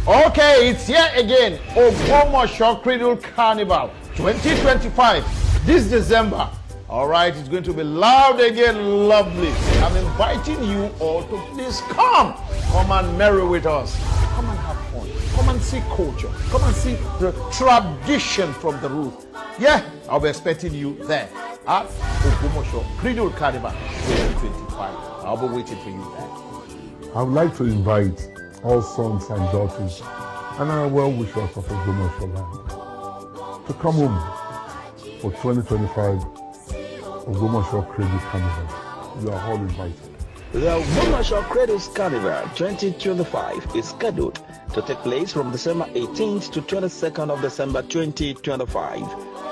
Okay, it's here again. Ogbomoso Cradle Carnival 2025 this December. All right, it's going to be loud again, lovely. I'm inviting you all to please come. Come and merry with us. Come and have fun. Come and see culture. Come and see the tradition from the root. Yeah, I'll be expecting you there at Ogbomoso Cradle Carnival 2025. I'll be waiting for you there. I would like to invite all sons and daughters and our well-wishers of Ogbomoso land to come home for 2025 Ogbomoso Cradle Carnival. You are all invited. The Ogbomoso Cradles Carnival 2025 is scheduled to take place from December 18th to 22nd of December 2025.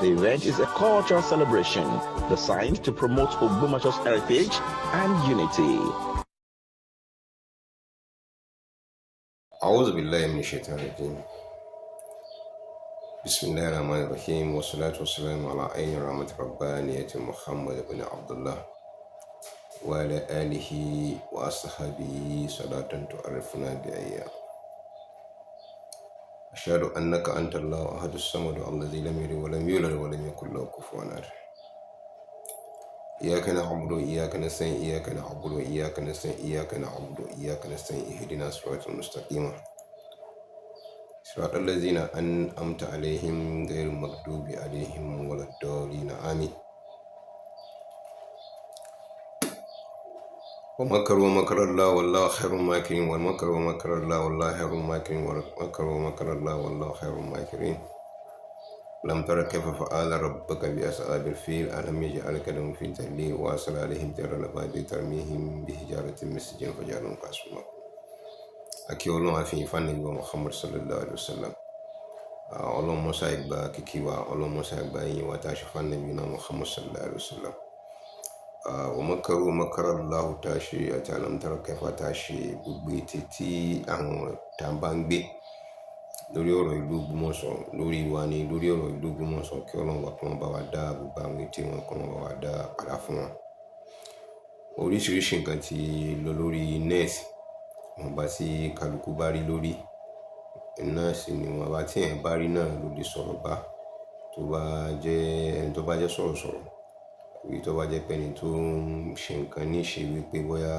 The event is a cultural celebration designed to promote Ogbomoso's heritage and unity. أعوذ بالله من الشيطان الرجيم. بسم الله الرحمن الرحيم، والصلاة والسلام على عين رحمة ربانية محمد بن عبد الله وعلى آله وأصحابه، صلاة تعرفنا بأيام. أشهد أنك أنت الله أحد الصمد الذي لم يلد ولم يولد ولم يكن له كفوا أحد. إياك نعبد وإياك نستعين، إياك نعبد وإياك نستعين، إياك نعبد وإياك نستعين، اهدنا الصراط المستقيم، صراط الذين أنعمت عليهم غير المغضوب عليهم ولا الضالين، آمين. ومكروا ومكر الله والله خير الماكرين، ومكروا ومكر الله والله خير الماكرين، ومكروا ومكر الله والله خير الماكرين. ألم تر كيف فعل ربك بأصحاب الفيل؟ ألم يجعل كيدهم في تضليل وأرسل عليهم طيرا أبابيل ترميهم بحجارة من سجيل فجعلهم كعصف مأكول. Akí Ọlọ́run, àfihàn fanabi wa Muhammad sallallahu alayhi wa sallam. Ọlọ́run mọ́sá ìgbà kíkí wa, Ọlọ́run mọ́sá ìgbà yín wa tá a ṣe fanabi náà Muhammad sallallahu alayhi wa sallam. Wa makaru wa makara Allahu tá a ṣe àti alam tara kaifa tá a ṣe, gbogbo ètè tí àwọn tá a bá ń gbé lórí ọ̀rọ̀ ìlú Ògbómọ̀ṣọ́, lórí wa ni, lórí ọ̀rọ̀ ìlú Ògbómọ̀ṣọ́, kí Ọlọ́run wa kó máa bá wa dá gbogbo àwọn ètè wọn, kó máa bá wa dá padà fún wọn. Oríṣiríṣi nǹkan tí lọ lórí net, wọn bá tí kálukú bá rí lórí náà sì ni wọn bá tí ẹ̀ bá rí náà ló lè sọ̀rọ̀ bá, tó bá jẹ́ ẹni tó bá jẹ́ sọ̀rọ̀sọ̀rọ̀ àbí tó bá jẹ́ pé ẹni tó ń ṣe nǹkan ní ìṣe wípé bóyá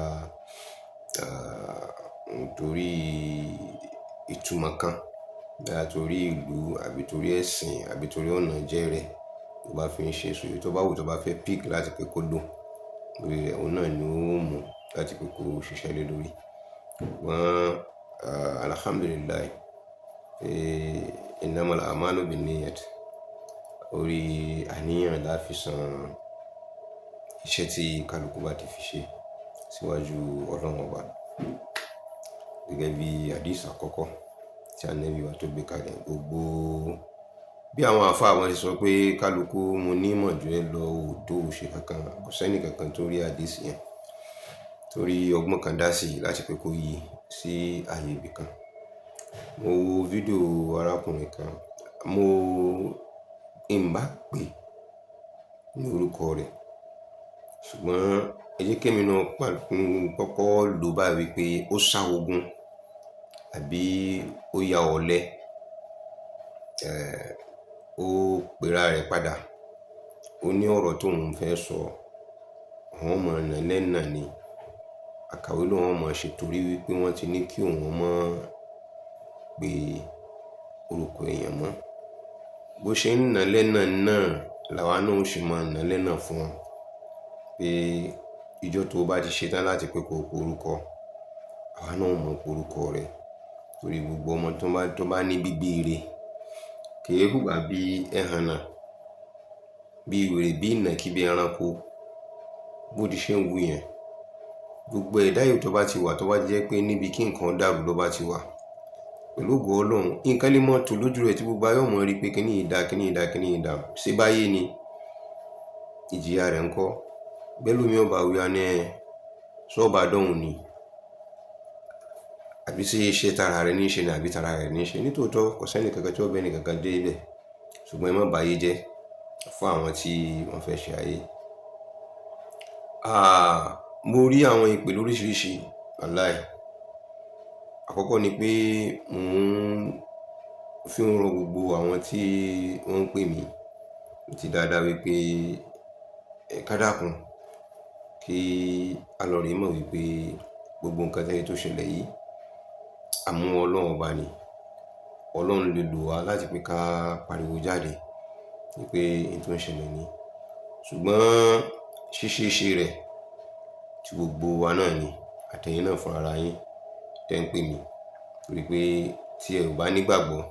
nítorí ìtumọ̀ kan, bóyá torí ìlú àbí torí ẹ̀sìn àbí torí ọ̀nà jẹ́ rẹ̀ tó bá fi ń ṣe sòye, tó bá wù, tó bá fẹ́ pick láti pé kó lò lórí rẹ̀, òun náà ni ó mú láti pé kó ṣiṣẹ́ lé lórí. Ṣùgbọ́n alhamdulillah, innamal a'malu binniyat, orí àníyàn la fi san iṣẹ́ tí kálukú bá ti fi ṣe síwájú Ọlọ́run Ọba. Gẹ́gẹ́ bí hadith àkọ́kọ́ tí Ànábì wa tó gbé kalẹ̀, gbogbo bí àwọn àlfáà wọn ṣe sọ pé kálukú mo ní ìmọ̀ jù ẹ lọ, ò tó ò ṣe kankan, kò sẹ́ni kankan tó rí hadith yẹn torí ọgbọ́n kan dá sí láti pé kó yí sí ààyè ibì kan. Mo wo fídíò arákùnrin kan, mo ń bá pè ní orúkọ rẹ̀, ṣùgbọ́n ẹ jẹ́ kí èmi náà kọ́kọ́ lò báyìí wípé ó sá ogun àbí ó ya ọ̀lẹ, ó pera rẹ̀ padà. Ó ní ọ̀rọ̀ tóun fẹ́ sọ, àwọn ọmọ nàlẹ́ náà ni àkàwé ló wọ́n mọ̀ ṣe, torí wípé wọ́n ti ní kí òun mọ̀ pé orúkọ èèyàn mọ́. Bó ṣe ń nà lẹ́nà náà làwa náà ó ṣe máa nà lẹ́nà fún wọn pé ìjọ tó bá ti ṣe tán láti pé kó pe orúkọ, àwa náà ó mọ̀ pe orúkọ rẹ̀, torí gbogbo ọmọ tó bá ní bíbí ire kì í hùwà bí ẹhànnà, bí wèrè, bí ìnàkí, bí ẹranko bó ti ṣe ń wù yẹn. Gbogbo ẹ̀dá yìí tó bá ti wà, tó bá jẹ́ pé níbi kí nǹkan dàrú ló bá ti wà, pẹ̀lú ògo Ọlọ́run, nǹkan lè mọ́ tó lójú rẹ̀ tí gbogbo ayé ó mọ̀ rí pé kíní yìí dá, kíní yìí dá, kíní yìí dá. Ṣé báyé ni ìjìyà rẹ̀ ńkọ́? Bẹ́lòmíì ó bá wí, á ní ẹ ṣọ́ọ̀bà dọ̀hùn ni, àbí ṣé iṣẹ́ tara rẹ̀ ní í ṣe ni, àbí tara rẹ̀ ní í ṣe. Nítòótọ́, kò sẹ́ni kankan tí ó bẹ́ni kankan dé ibẹ̀, ṣùgbọ́n ẹ má báyé jẹ́ fún àwọn tí wọ́n fẹ́ ṣe ayé. Mo rí àwọn ìpè lóríṣiríṣi, wàláì. Àkọ́kọ́ ni pé mò ń fi ń rọ gbogbo àwọn tí wọ́n ń pè mí ti dáadáa wípé ẹ ká dákun kí a lọ rí mọ̀ wípé gbogbo nǹkan tẹ́ni tó ṣẹlẹ̀ yìí, àmú Ọlọ́run ọba ni. Ọlọ́run lè lò wá láti pé ká pariwo jáde wípé ohun tó ń ṣẹlẹ̀ ni. Ṣùgbọ́n ṣíṣe rẹ̀ tí gbogbo wa náà ni, àtẹ̀yìn náà fún ara yín tẹ́ ń pè mí. Torí pé tí ẹ ò bá nígbàgbọ́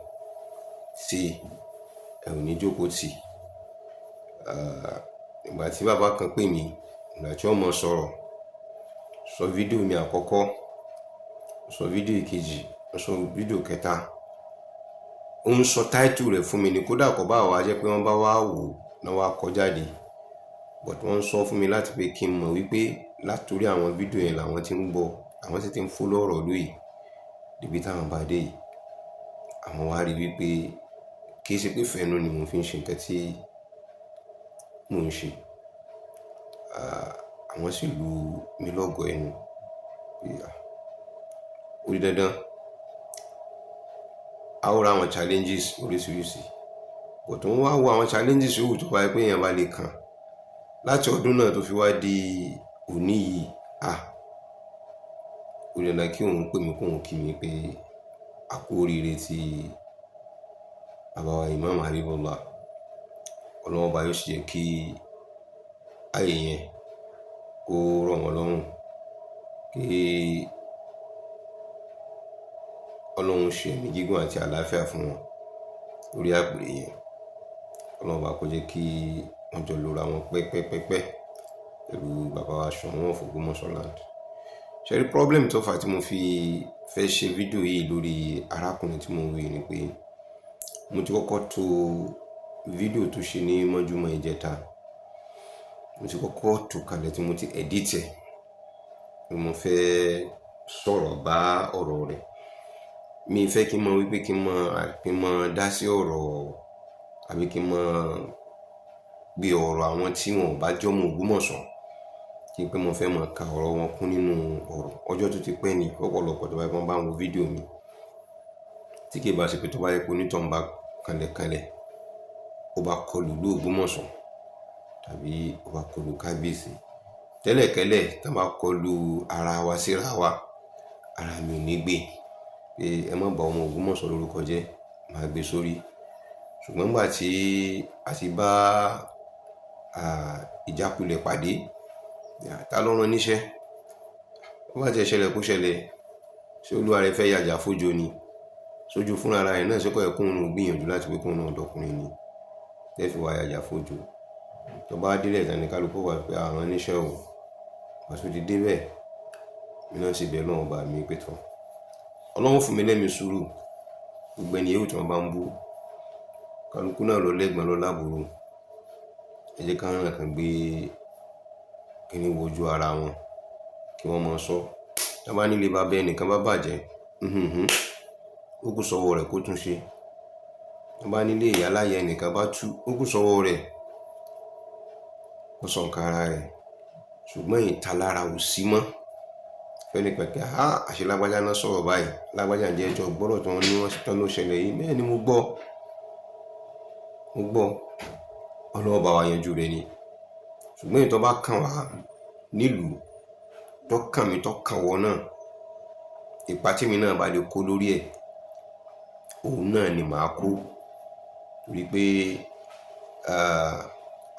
sí, ẹ ò ní jókòó tì. Ìgbà tí bàbá kan pè mí, ìgbà tí wọ́n mọ sọ̀rọ̀, sọ fídíò mi àkọ́kọ́, sọ fídíò ìkejì, sọ fídíò kẹta. Ó ń sọ táìtù rẹ̀ fún mi ní kódà kó bá wá jẹ́ pé wọ́n bá wá wò náà wá kọ jáde. But wọ́n ń sọ fún mi láti pé kí n mọ̀ wípé látorí àwọn fídíò yẹn làwọn tí ń gbọ́, àwọn sì ti ń follow ọ̀rọ̀ ìlú yìí débi táwọn bá dé yìí. Àwọn wá rí wípé kì í ṣe pé ìfẹ́ inú ni mò ń fi ń ṣe nǹkan tí mò ń ṣe. Àwọn sì lu mi lọ́gọ ẹnu. Ó di dandan. A ó ra àwọn challenges oríṣiríṣi. But wọ́n wá wo àwọn challenges yòówù tó bá jẹ́ pé èèyàn bá lè kàn. Láti ọdún náà tó fi wá di òní yìí, ó di dandan kí òun pè mí kó òun kí mi pé a kú oríire tí bàbá wa Imam Habibullah. Ọlọ́run ọba yóò sì jẹ́ kí ayé yẹn kó rọ̀ wọ́n lọ́rùn, kí Ọlọ́run ṣe ẹ̀mí gígùn àti àlàáfíà fún wọn lórí àpèrè yẹn. Ọlọ́run ọba kó jẹ́ kí wọ́n jọ lora wọn pẹ́pẹ́pẹ́pẹ́ pẹ̀lú bàbá wa Ṣọ̀ún of Ògbómọ̀ṣọ́ land. Ṣé rí problem tó fà tí mo fi fẹ́ ṣe fídíò yìí lórí arákùnrin tí mo ń wí ni pé mo ti kọ́kọ́ to fídíò tó ṣe ní mọ́júmọ́ ìjẹta. Mo ti kọ́kọ́ tó kalẹ̀ tí mo ti edit ẹ̀. Mo fẹ́ sọ̀rọ̀ bá ọ̀rọ̀ rẹ̀. Mi fẹ́ kí n mọ̀ wípé kí n mọ̀ dá sí ọ̀rọ̀ àbí kí n mọ̀ gbé ọ̀rọ̀ àwọn tí wọ́n ò bá jọ́mọ Ògbómọ̀ṣọ́, kí n pé mo fẹ́ mọ̀ ka ọ̀rọ̀ wọn kún nínú ọ̀rọ̀. Ọjọ́ tó ti pẹ́ ni ọ̀pọ̀lọpọ̀ tó bá jẹ́ pé wọ́n bá ń wo fídíò mi, tí kì í bá ṣe pé tó bá jẹ́ pé onítọ̀hún bá kanlẹ̀kanlẹ̀, ó bá kọlù ìlú Ògbómọ̀ṣọ́ tàbí ó bá kọlù kábíyèsí. Tẹ́lẹ̀tẹ́lẹ̀ tí wọ́n bá kọlù ara wa síra wa, ara mi ò ní gbé pé ẹ má ba ọmọ Ògbómọ̀ṣọ́ lórúkọ jẹ́, màá gbé sórí. Ṣùgbọ́n nígbà tí a ti bá ìjákulẹ̀ pàdé, ta ló rán níṣẹ́? Ó bá ti ṣẹlẹ̀ kó ṣẹlẹ̀, ṣé olúwa rẹ fẹ́ yàjà fójo ni? Sójú fúnra ara rẹ̀ náà ṣé kò yẹ kóun náà gbìyànjú láti pé kóun náà dọkùnrin ni? Tẹ́ fi wá yàjà fójo. Tó bá délẹ̀ tán ní kálukú wà pé àwọn oníṣẹ́ o. Ìgbà tó ti dé bẹ́ẹ̀, èmi náà sì bẹ Ọlọ́run ọba mi pé tọ́. Ọlọ́run fún mi lẹ́mi sùúrù. Gbogbo ẹni yòówù tí wọ́n bá ń bú, kálukú náà ló lẹ́gbọ̀n ló lábùúrò. Ẹ jẹ́ ká náà kan gbé kíní wojú ara wọn kí wọ́n máa sọ. Tí wọ́n bá nílé bàbá ẹnìkan bá bàjẹ́, ó kù sọ́wọ́ rẹ̀ kó tún ṣe. Tí wọ́n bá nílé ìyá láyé ẹnìkan bá tú, ó kù sọ́wọ́ rẹ̀ kó sọ nǹkan ara rẹ̀. Ṣùgbọ́n ìtalára ò sí mọ́. Fẹ́ni pẹ̀kẹ́, àṣẹ lágbájá náà sọ̀rọ̀ báyìí. Lágbájá ǹjẹ́ ẹjọ́ gbọ́dọ̀ tí wọ́n ní wọ́n tán ló ṣẹlẹ̀ yìí. Bẹ́ẹ̀ ni mo gbọ́. Mo gbọ́. Ọlọ́run bá wa yanjú rẹ̀ ni. Ṣùgbọ́n èyí tó bá kàn wá nílùú, tó kàn mí, tó kàn wọ́n náà, ipa tí èmi náà bá lè kó lórí ẹ̀, òun náà ni màá kó. Torí pé,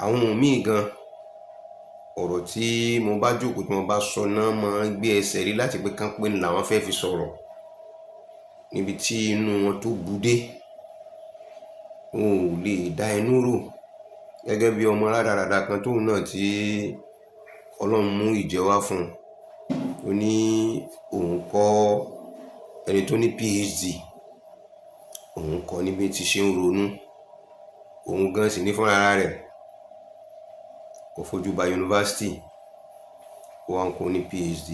àwọn ohun míì gan, ọ̀rọ̀ tí mo bá jókòó tí mo bá sọ náà máa ń gbé ẹsẹ̀ rí láti pé kán pé làwọn fẹ́ fi sọ̀rọ̀. Níbi tí inú wọn tó bu dé, wọn ò lè dá inú rò. Gẹ́gẹ́ bí ọmọ rádaràda kan tóun náà tí Ọlọ́run mú ìjẹ wá fún un. Ó ní òun kọ́ ẹni tó ní PhD, òun kọ́ ní bí ti ṣe ń ronú. Òun gan sì ní fúnra ara rẹ̀. Kò fojú ba yunifásítì, ó wá ń kọ́ ní PhD.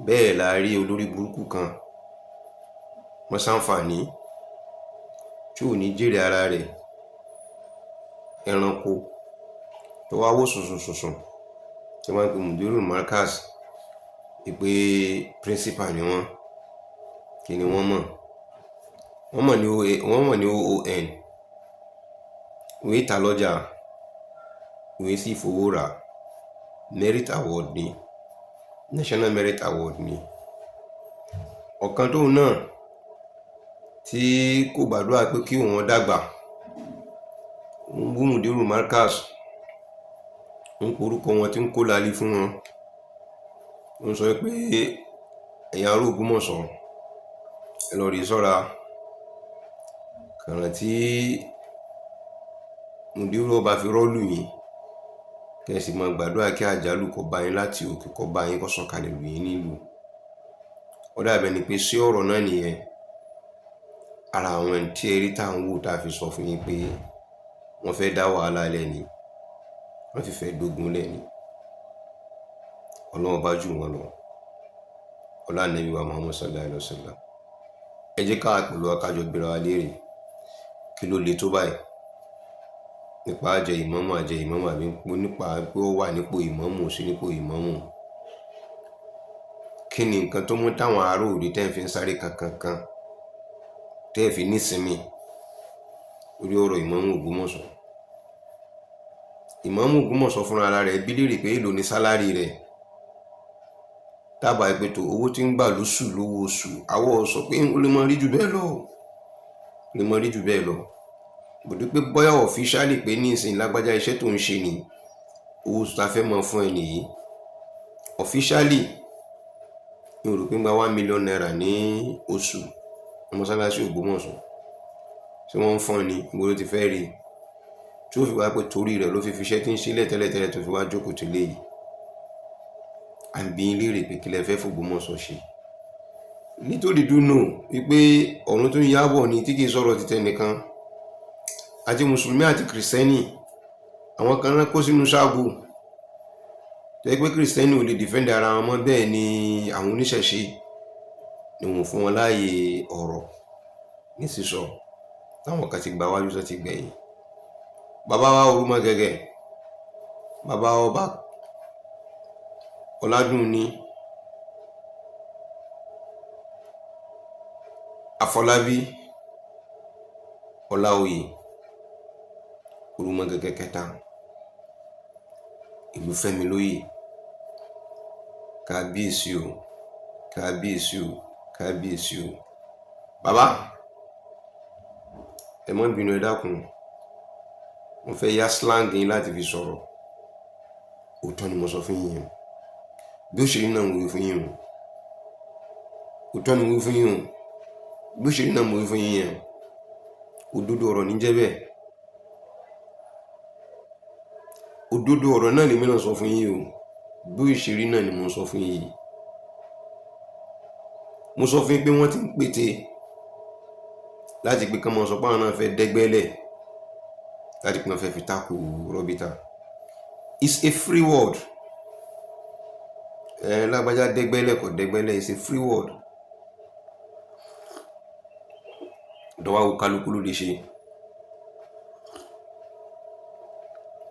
Bẹ́ẹ̀ la rí olórí burúkú kan, wọ́n ṣàǹfààní tí ò ní jèrè ara rẹ̀, ẹranko tó wá wò sùnsùnsùnsùn tí wọ́n ń pe Mudirul Markaz wípé principal ni wọ́n. Kí ni wọ́n mọ̀? Wọ́n mọ̀ ní OA, wọ́n mọ̀ ní OON. Wọ́n ta lọ́jà, wọ́n sì fowó rà. Merit award ni, National Merit Award ni. Ọ̀kan tóun náà tí kò gbàdúrà pé kí òun dàgbà ń bú Mudiru Markaz, ń porúkọ wọn tí ń kó lálí fún wọn, ń sọ pé ẹ̀yin ará Ògbómọ̀ṣọ́, ẹ lọ rí sọ́ra kàràn tí Mudiru ọba fi rọ́ọ̀lù yín, kẹ́ ẹ sì máa gbàdúrà kí àjálù kó bá yín láti òkè, kó bá yín, kó sọ̀kalẹ̀ lù yín nílùú. Ó dàbẹ̀ ni pé sí ọ̀rọ̀ náà nìyẹn. Ara àwọn ẹni tí eré tá à ń wò tá a fi sọ fún yín pé wọ́n fẹ́ dá wàhálà lẹ́ni, wọ́n fi fẹ́ dógun lẹ́ni. Ọlọ́run bá jù wọ́n lọ. Ọlá Ànábì wa Muhammad sallallahu alayhi wa sallam. Ẹ jẹ́ ká pẹ̀lú akájọ gbéra wa léèrè, kí ló le tó báyìí nípa àjẹ ìmámù, àjẹ ìmámù, àbí nípa pé ó wà nípò ìmámù, sí nípò ìmámù? Kí ni nǹkan tó mú táwọn ará òde tẹ́ ń fi ń sáré kankankan, tẹ́ ẹ̀ fi nísinmi lórí ọ̀rọ̀ ìmámù Ògbómọ̀ṣọ́? Ìmámù Ògbómọ̀ṣọ́ fúnra ara rẹ̀ bí léèrè pé èló ni salary rẹ̀. Dábàá pé tó owó tí ń gbà lóṣù, lówó oṣù, àwọ̀ sọ pé ó lè mọ rí jù bẹ́ẹ̀ lọ, ó lè mọ rí jù bẹ́ẹ̀ lọ. Bòdú pé bóyá officially pé ní ìsìn lágbájá, iṣẹ́ tó ń ṣe ni, owó oṣù tá a fẹ́ mọ fún ẹ nìyí. Officially, mi ò rò pé ń gba ₦1 million ní oṣù ní mọ́sálásí Ògbómọ̀ṣọ́. Ṣé wọ́n ń fọ́n ni? Níbo ló ti fẹ́ rí i tí ó fi wá pé torí rẹ̀ ló fi fiṣẹ́ tí ń ṣílẹ̀ tẹ́lẹ̀tẹ́lẹ̀ tó fi wá jókòó tó léyìí? À ń bi yín léèrè pé kí lẹ fẹ́ f'Ògbómọ̀ṣọ́ ṣe, nítorí dúnú wípé ọ̀run tó ń yábọ̀ ni tí kì í sọ̀rọ̀ títẹ̀ nìkan. Àti mùsùlùmí àti kìrìsìtẹ́nì, àwọn kan náà kó sínú ṣáàbù tó yẹ pé kìrìsìtẹ́nì ò lè defend ara wọn mọ́. Bẹ́ẹ̀ ni àwọn oníṣẹ̀ṣe ni wọ́n fún wọn láàyè ọ̀rọ̀ ní sísọ, táwọn kan ti gba wájú tó ti gbẹ̀yìn. Bàbá wa Orúmọgẹ̀gẹ̀, bàbá ọba Ọládùnní Àfọlábí Ọláoyè, Orúmọgẹ̀gẹ̀ kẹta, ìlú Fẹ́mi lóyè, kábíyèsí o, kábíyèsí o, kábíyèsí o. Bàbá, ẹ má bínú, ẹ dákun, mo fẹ́ yá slang yín láti fi sọ̀rọ̀. Òótọ́ ni mo sọ fún yín o. Bí ó ṣe rí náà mo wí fún yín o. Òótọ́ ni mo wí fún yín o. Bí ó ṣe rí náà mo wí fún yín yẹn. Òdodo ọ̀rọ̀ ní jẹ́ bẹ́ẹ̀. Òdodo ọ̀rọ̀ náà lèmi náà sọ fún yín o. Bí ó ṣe rí náà ni mo sọ fún yín yìí. Mo sọ fún yín pé wọ́n ti ń pète láti pé kán máa sọ pé àwọn náà fẹ́ dẹ́gbẹ́lẹ̀, láti pé wọ́n fẹ́ fi tako Rọ́bítà. It's a free world. Ẹ lágbájá dẹ́gbẹ́lẹ̀, kò dẹ́gbẹ́lẹ̀, it's a free world. Dọ́wọ́ kálukú ló lè ṣe.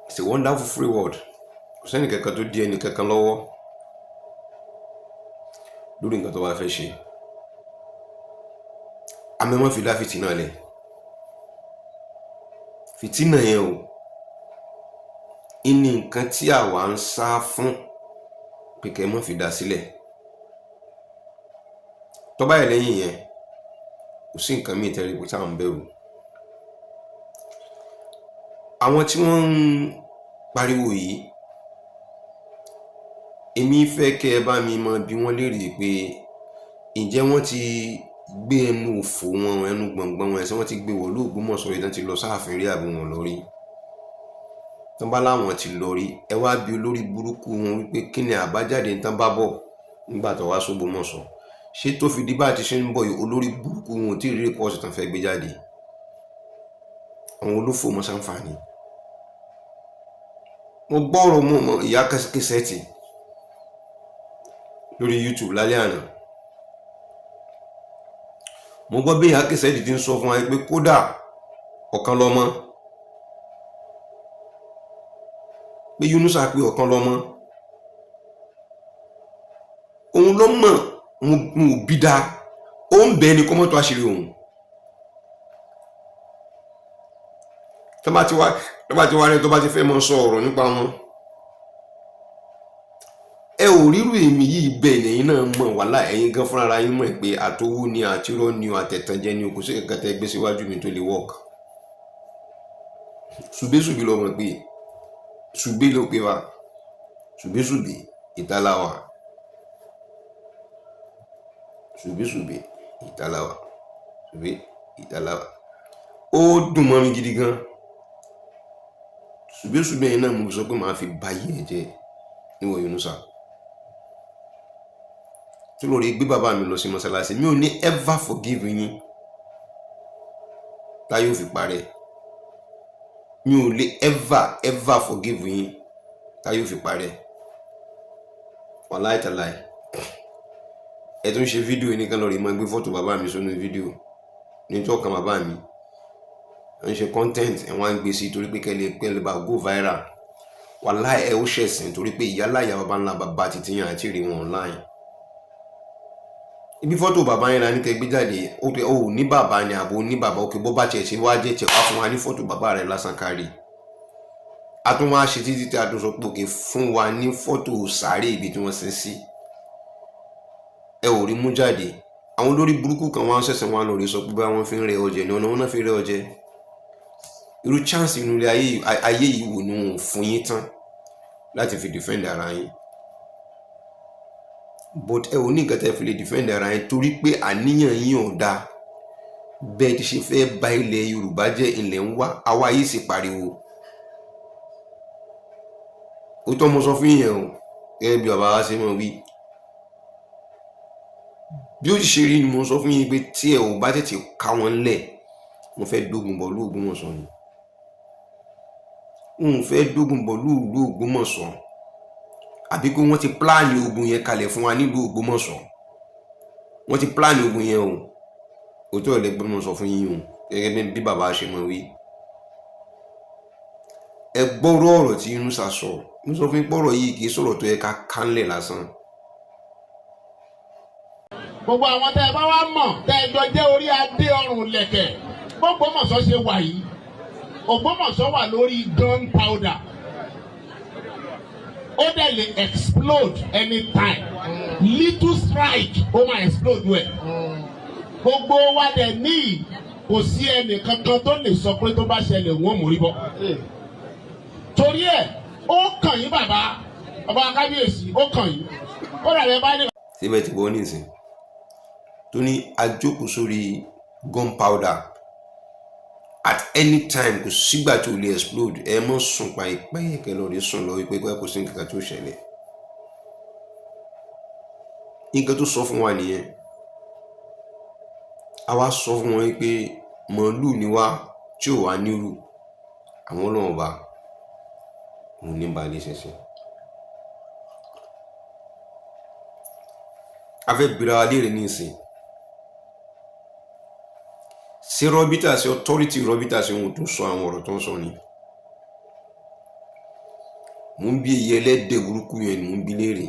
It's a wonderful free world. Kò sẹ́ni kankan tó di ẹni kankan lọ́wọ́ lórí nǹkan tó bá fẹ́ ṣe. Àmọ́ ẹ má fi dá fìtínà lẹ̀. Fìtínà yẹn o, ìní nǹkan tí àwa ń sá fún pé kẹ́ ẹ má fi dá sílẹ̀. Tó bá yẹ lẹ́yìn yẹn, kò sí nǹkan míì tẹ́lẹ̀ pé táwọn ń bẹ̀rù. Àwọn tí wọ́n ń pariwo yìí, èmi fẹ́ kẹ́ ẹ bá mi mọ bí wọ́n léèrè pé ǹjẹ́ wọ́n ti gbé ẹnu òfò wọn, ẹnu gbọ̀ngbọ̀n wọn, ẹ̀sẹ̀ wọ́n ti gbé wọ̀lú Ògbómọ̀ṣọ́ rí, tán ti lọ sáàfin rí, àbí wọn lọ rí? Tán bá láwọn ti lọ rí, ẹ wá bí olórí burúkú wọn wípé kí ni àbájáde tán bá bọ̀ nígbà tó wá sÓgbómọ̀ṣọ́? Ṣé tó fi di bá ti ṣe ń bọ̀ yìí, olórí burúkú wọn ò tí ì rí rìpọ́ọ̀tì tán fẹ́ gbé jáde? Àwọn olófò mọ́ sáǹfààní. Mo gbọ́rọ̀ mọ́ ìyá kẹsẹ̀tì lórí YouTube lálẹ́ àná. Mo gbọ́ bí ìyá kẹsẹ̀tì ti ń sọ fún wa pé kódà ọ̀kan lọ́mọ, pé Yunusa pé ọ̀kan lọ́mọ òun ló mọ̀. Mo bí dáa, ó Ó ń bẹ ní kó mọ́tò àṣírí òun. Tó bá ti wá, tó bá ti wá rẹ, tó bá ti fẹ́ mọ sọ ọ̀rọ̀ nípa wọn, ẹ ò rírú èmi yìí bẹ́ẹ̀ lẹ́yìn náà mọ̀. Wàhálà ẹ̀yin gan fúnra yín mọ̀ pé àtowó ni, àtirọ́ ni, àtẹ̀tànjẹ ni, kò sí kankan tẹ́ gbé síwájú mi tó lè work. Ṣùgbẹ́ṣùgbẹ́ lọ mọ̀ pé ṣùgbẹ́ ló pé wa, ṣùgbẹ́ṣùgbẹ́ ìtàláwà, ṣùgbẹ́ṣùgbẹ́ ìtàláwà, ṣùgbẹ́ ìtàláwà. Ó dùn mọ́ mi gidi gan. Ṣùgbẹ́ṣùgbẹ́ yẹn náà mo sọ pé màá fi ba yé ẹ jẹ́ níwọ̀n Yunusa tí lórí gbé bàbá mi lọ sí mọ́sálásí. Mi ò ní ever forgive yín táyé ò fi parẹ́. Mi ò lè ever ever forgive yín táyé ò fi parẹ́. Wàláì tàláì, ẹ tún ṣe fídíò yìí nìkan lọ́ọ́ rí máa gbé fọ́tò bàbá mi sínú fídíò nítorí ọkàn bàbá mi ń ṣe content. Ẹ̀ wọ́n á gbé sí torí pé kẹ́lẹ́ bá go viral. Wàláì, ẹ ó ṣẹ̀sìn torí pé ìyá láyà bàbá ńlá bàbá títí yàn àti rí wọn online. Ibi fọ́tò bàbá yẹn la ní kẹ́ gbé jáde. Ó tẹ ó ní bàbá ni àbò ní bàbá òkè bó bá tiẹ̀ ṣe wá jẹ́ tiẹ̀ wá fún wa ní fọ́tò bàbá rẹ̀ lásán kárí. A tún wá ṣe títí tí a tún sọ pé òkè fún wa ní fọ́tò sàárè ibi tí wọ́n sin sí. Ẹ ò rí mú jáde. Àwọn olórí burúkú kan wá ń ṣẹ̀ṣẹ̀ wọn lórí sọ pé bá wọn fi ń rẹ ọjẹ ní ọ̀nà wọn náà fi rẹ ọjẹ. Irú chance inú ilé ayé yìí wò ni wọn ò fún yín tán láti fi defend ara yín? But ẹ ò ní nǹkan tẹ́ fi lè defend ara yín torí pé àníyàn yín ò dáa. Bẹ́ẹ̀ ti ṣe fẹ́ bà ilẹ̀ Yorùbá jẹ́ ilẹ̀ ń wá. Àwa yìí sì pariwo. Ó tọ́ mo sọ fún yín o, gẹ́gẹ́ bí bàbá wa ṣe mọ̀ wí, bí ó ti ṣe rí ni mo sọ fún yín pé tí ẹ ò bá tètè ká wọn lẹ̀, mo fẹ́ dógun bọ̀ lóògbómọ̀ṣọ́ ni. N fẹ́ dógun bọ̀ lóòlù Ògbómọ̀ṣọ́, àbí pé wọ́n ti plan ogun yẹn kalẹ̀ fún wa nílùú Ògbómọ̀ṣọ́. Wọ́n ti plan ogun yẹn o. Òótọ́ ìlẹ́gbẹ́ mo sọ fún yín o, gẹ́gẹ́ bí bàbá ṣe mọ̀ wí. Ẹ gbọ́rọ̀ ọ̀rọ̀ tí Yunusa sọ. Mo sọ fún yín pọ̀rọ̀ yìí kì í sọ̀rọ̀ tó yẹ ká kánlẹ̀ lásán. Gbogbo àwọn tẹ́ ẹ bá wá mọ̀, tẹ́ ẹ jọ jẹ́ orí adé ọrùn lẹ̀kẹ̀, Ògbómọ̀ṣọ́ ṣe wà yìí, Ògbómọ̀ṣọ́ wà lórí gunpowder. Ó dẹ̀ lè explode anytime. Little strike, ó máa explode wẹ̀. Gbogbo wa dẹ̀ ní kò sí ẹnì kankan tó lè sọ pé tó bá ṣẹlẹ̀, wọ́n mórí bọ́. Torí ẹ̀, ó kàn yín, bàbá, bàbá kábíyèsí, ó kàn yín. Ó dàbí ẹ bá ní. Síbẹ̀ tí wọ́n nísìn tó ní ajókòó sórí gunpowder, at any time, kò sígbà tí o lè explode. Ẹ mọ́ sùn pa ìpẹ́ kẹ lọ rí sùn lọ wípé kò sí nǹkan tó ṣẹlẹ̀. Nǹkan tó sọ fún wa nìyẹn. A wá sọ fún wọn pé màálù ni wá tí ò wá nírú àwọn ọlọ́run bá òun ní balẹ̀ ṣẹṣẹ. A fẹ́ bira wa léèrè ní ìsìn: ṣé rọ́bítà, ṣe authority rọ́bítà, ṣe ohun tó sọ àwọn ọ̀rọ̀ tó ń sọ ni? Mò ń bí èyí ẹlẹ́dẹ̀ burúkú yẹn ni mò ń bí léèrè.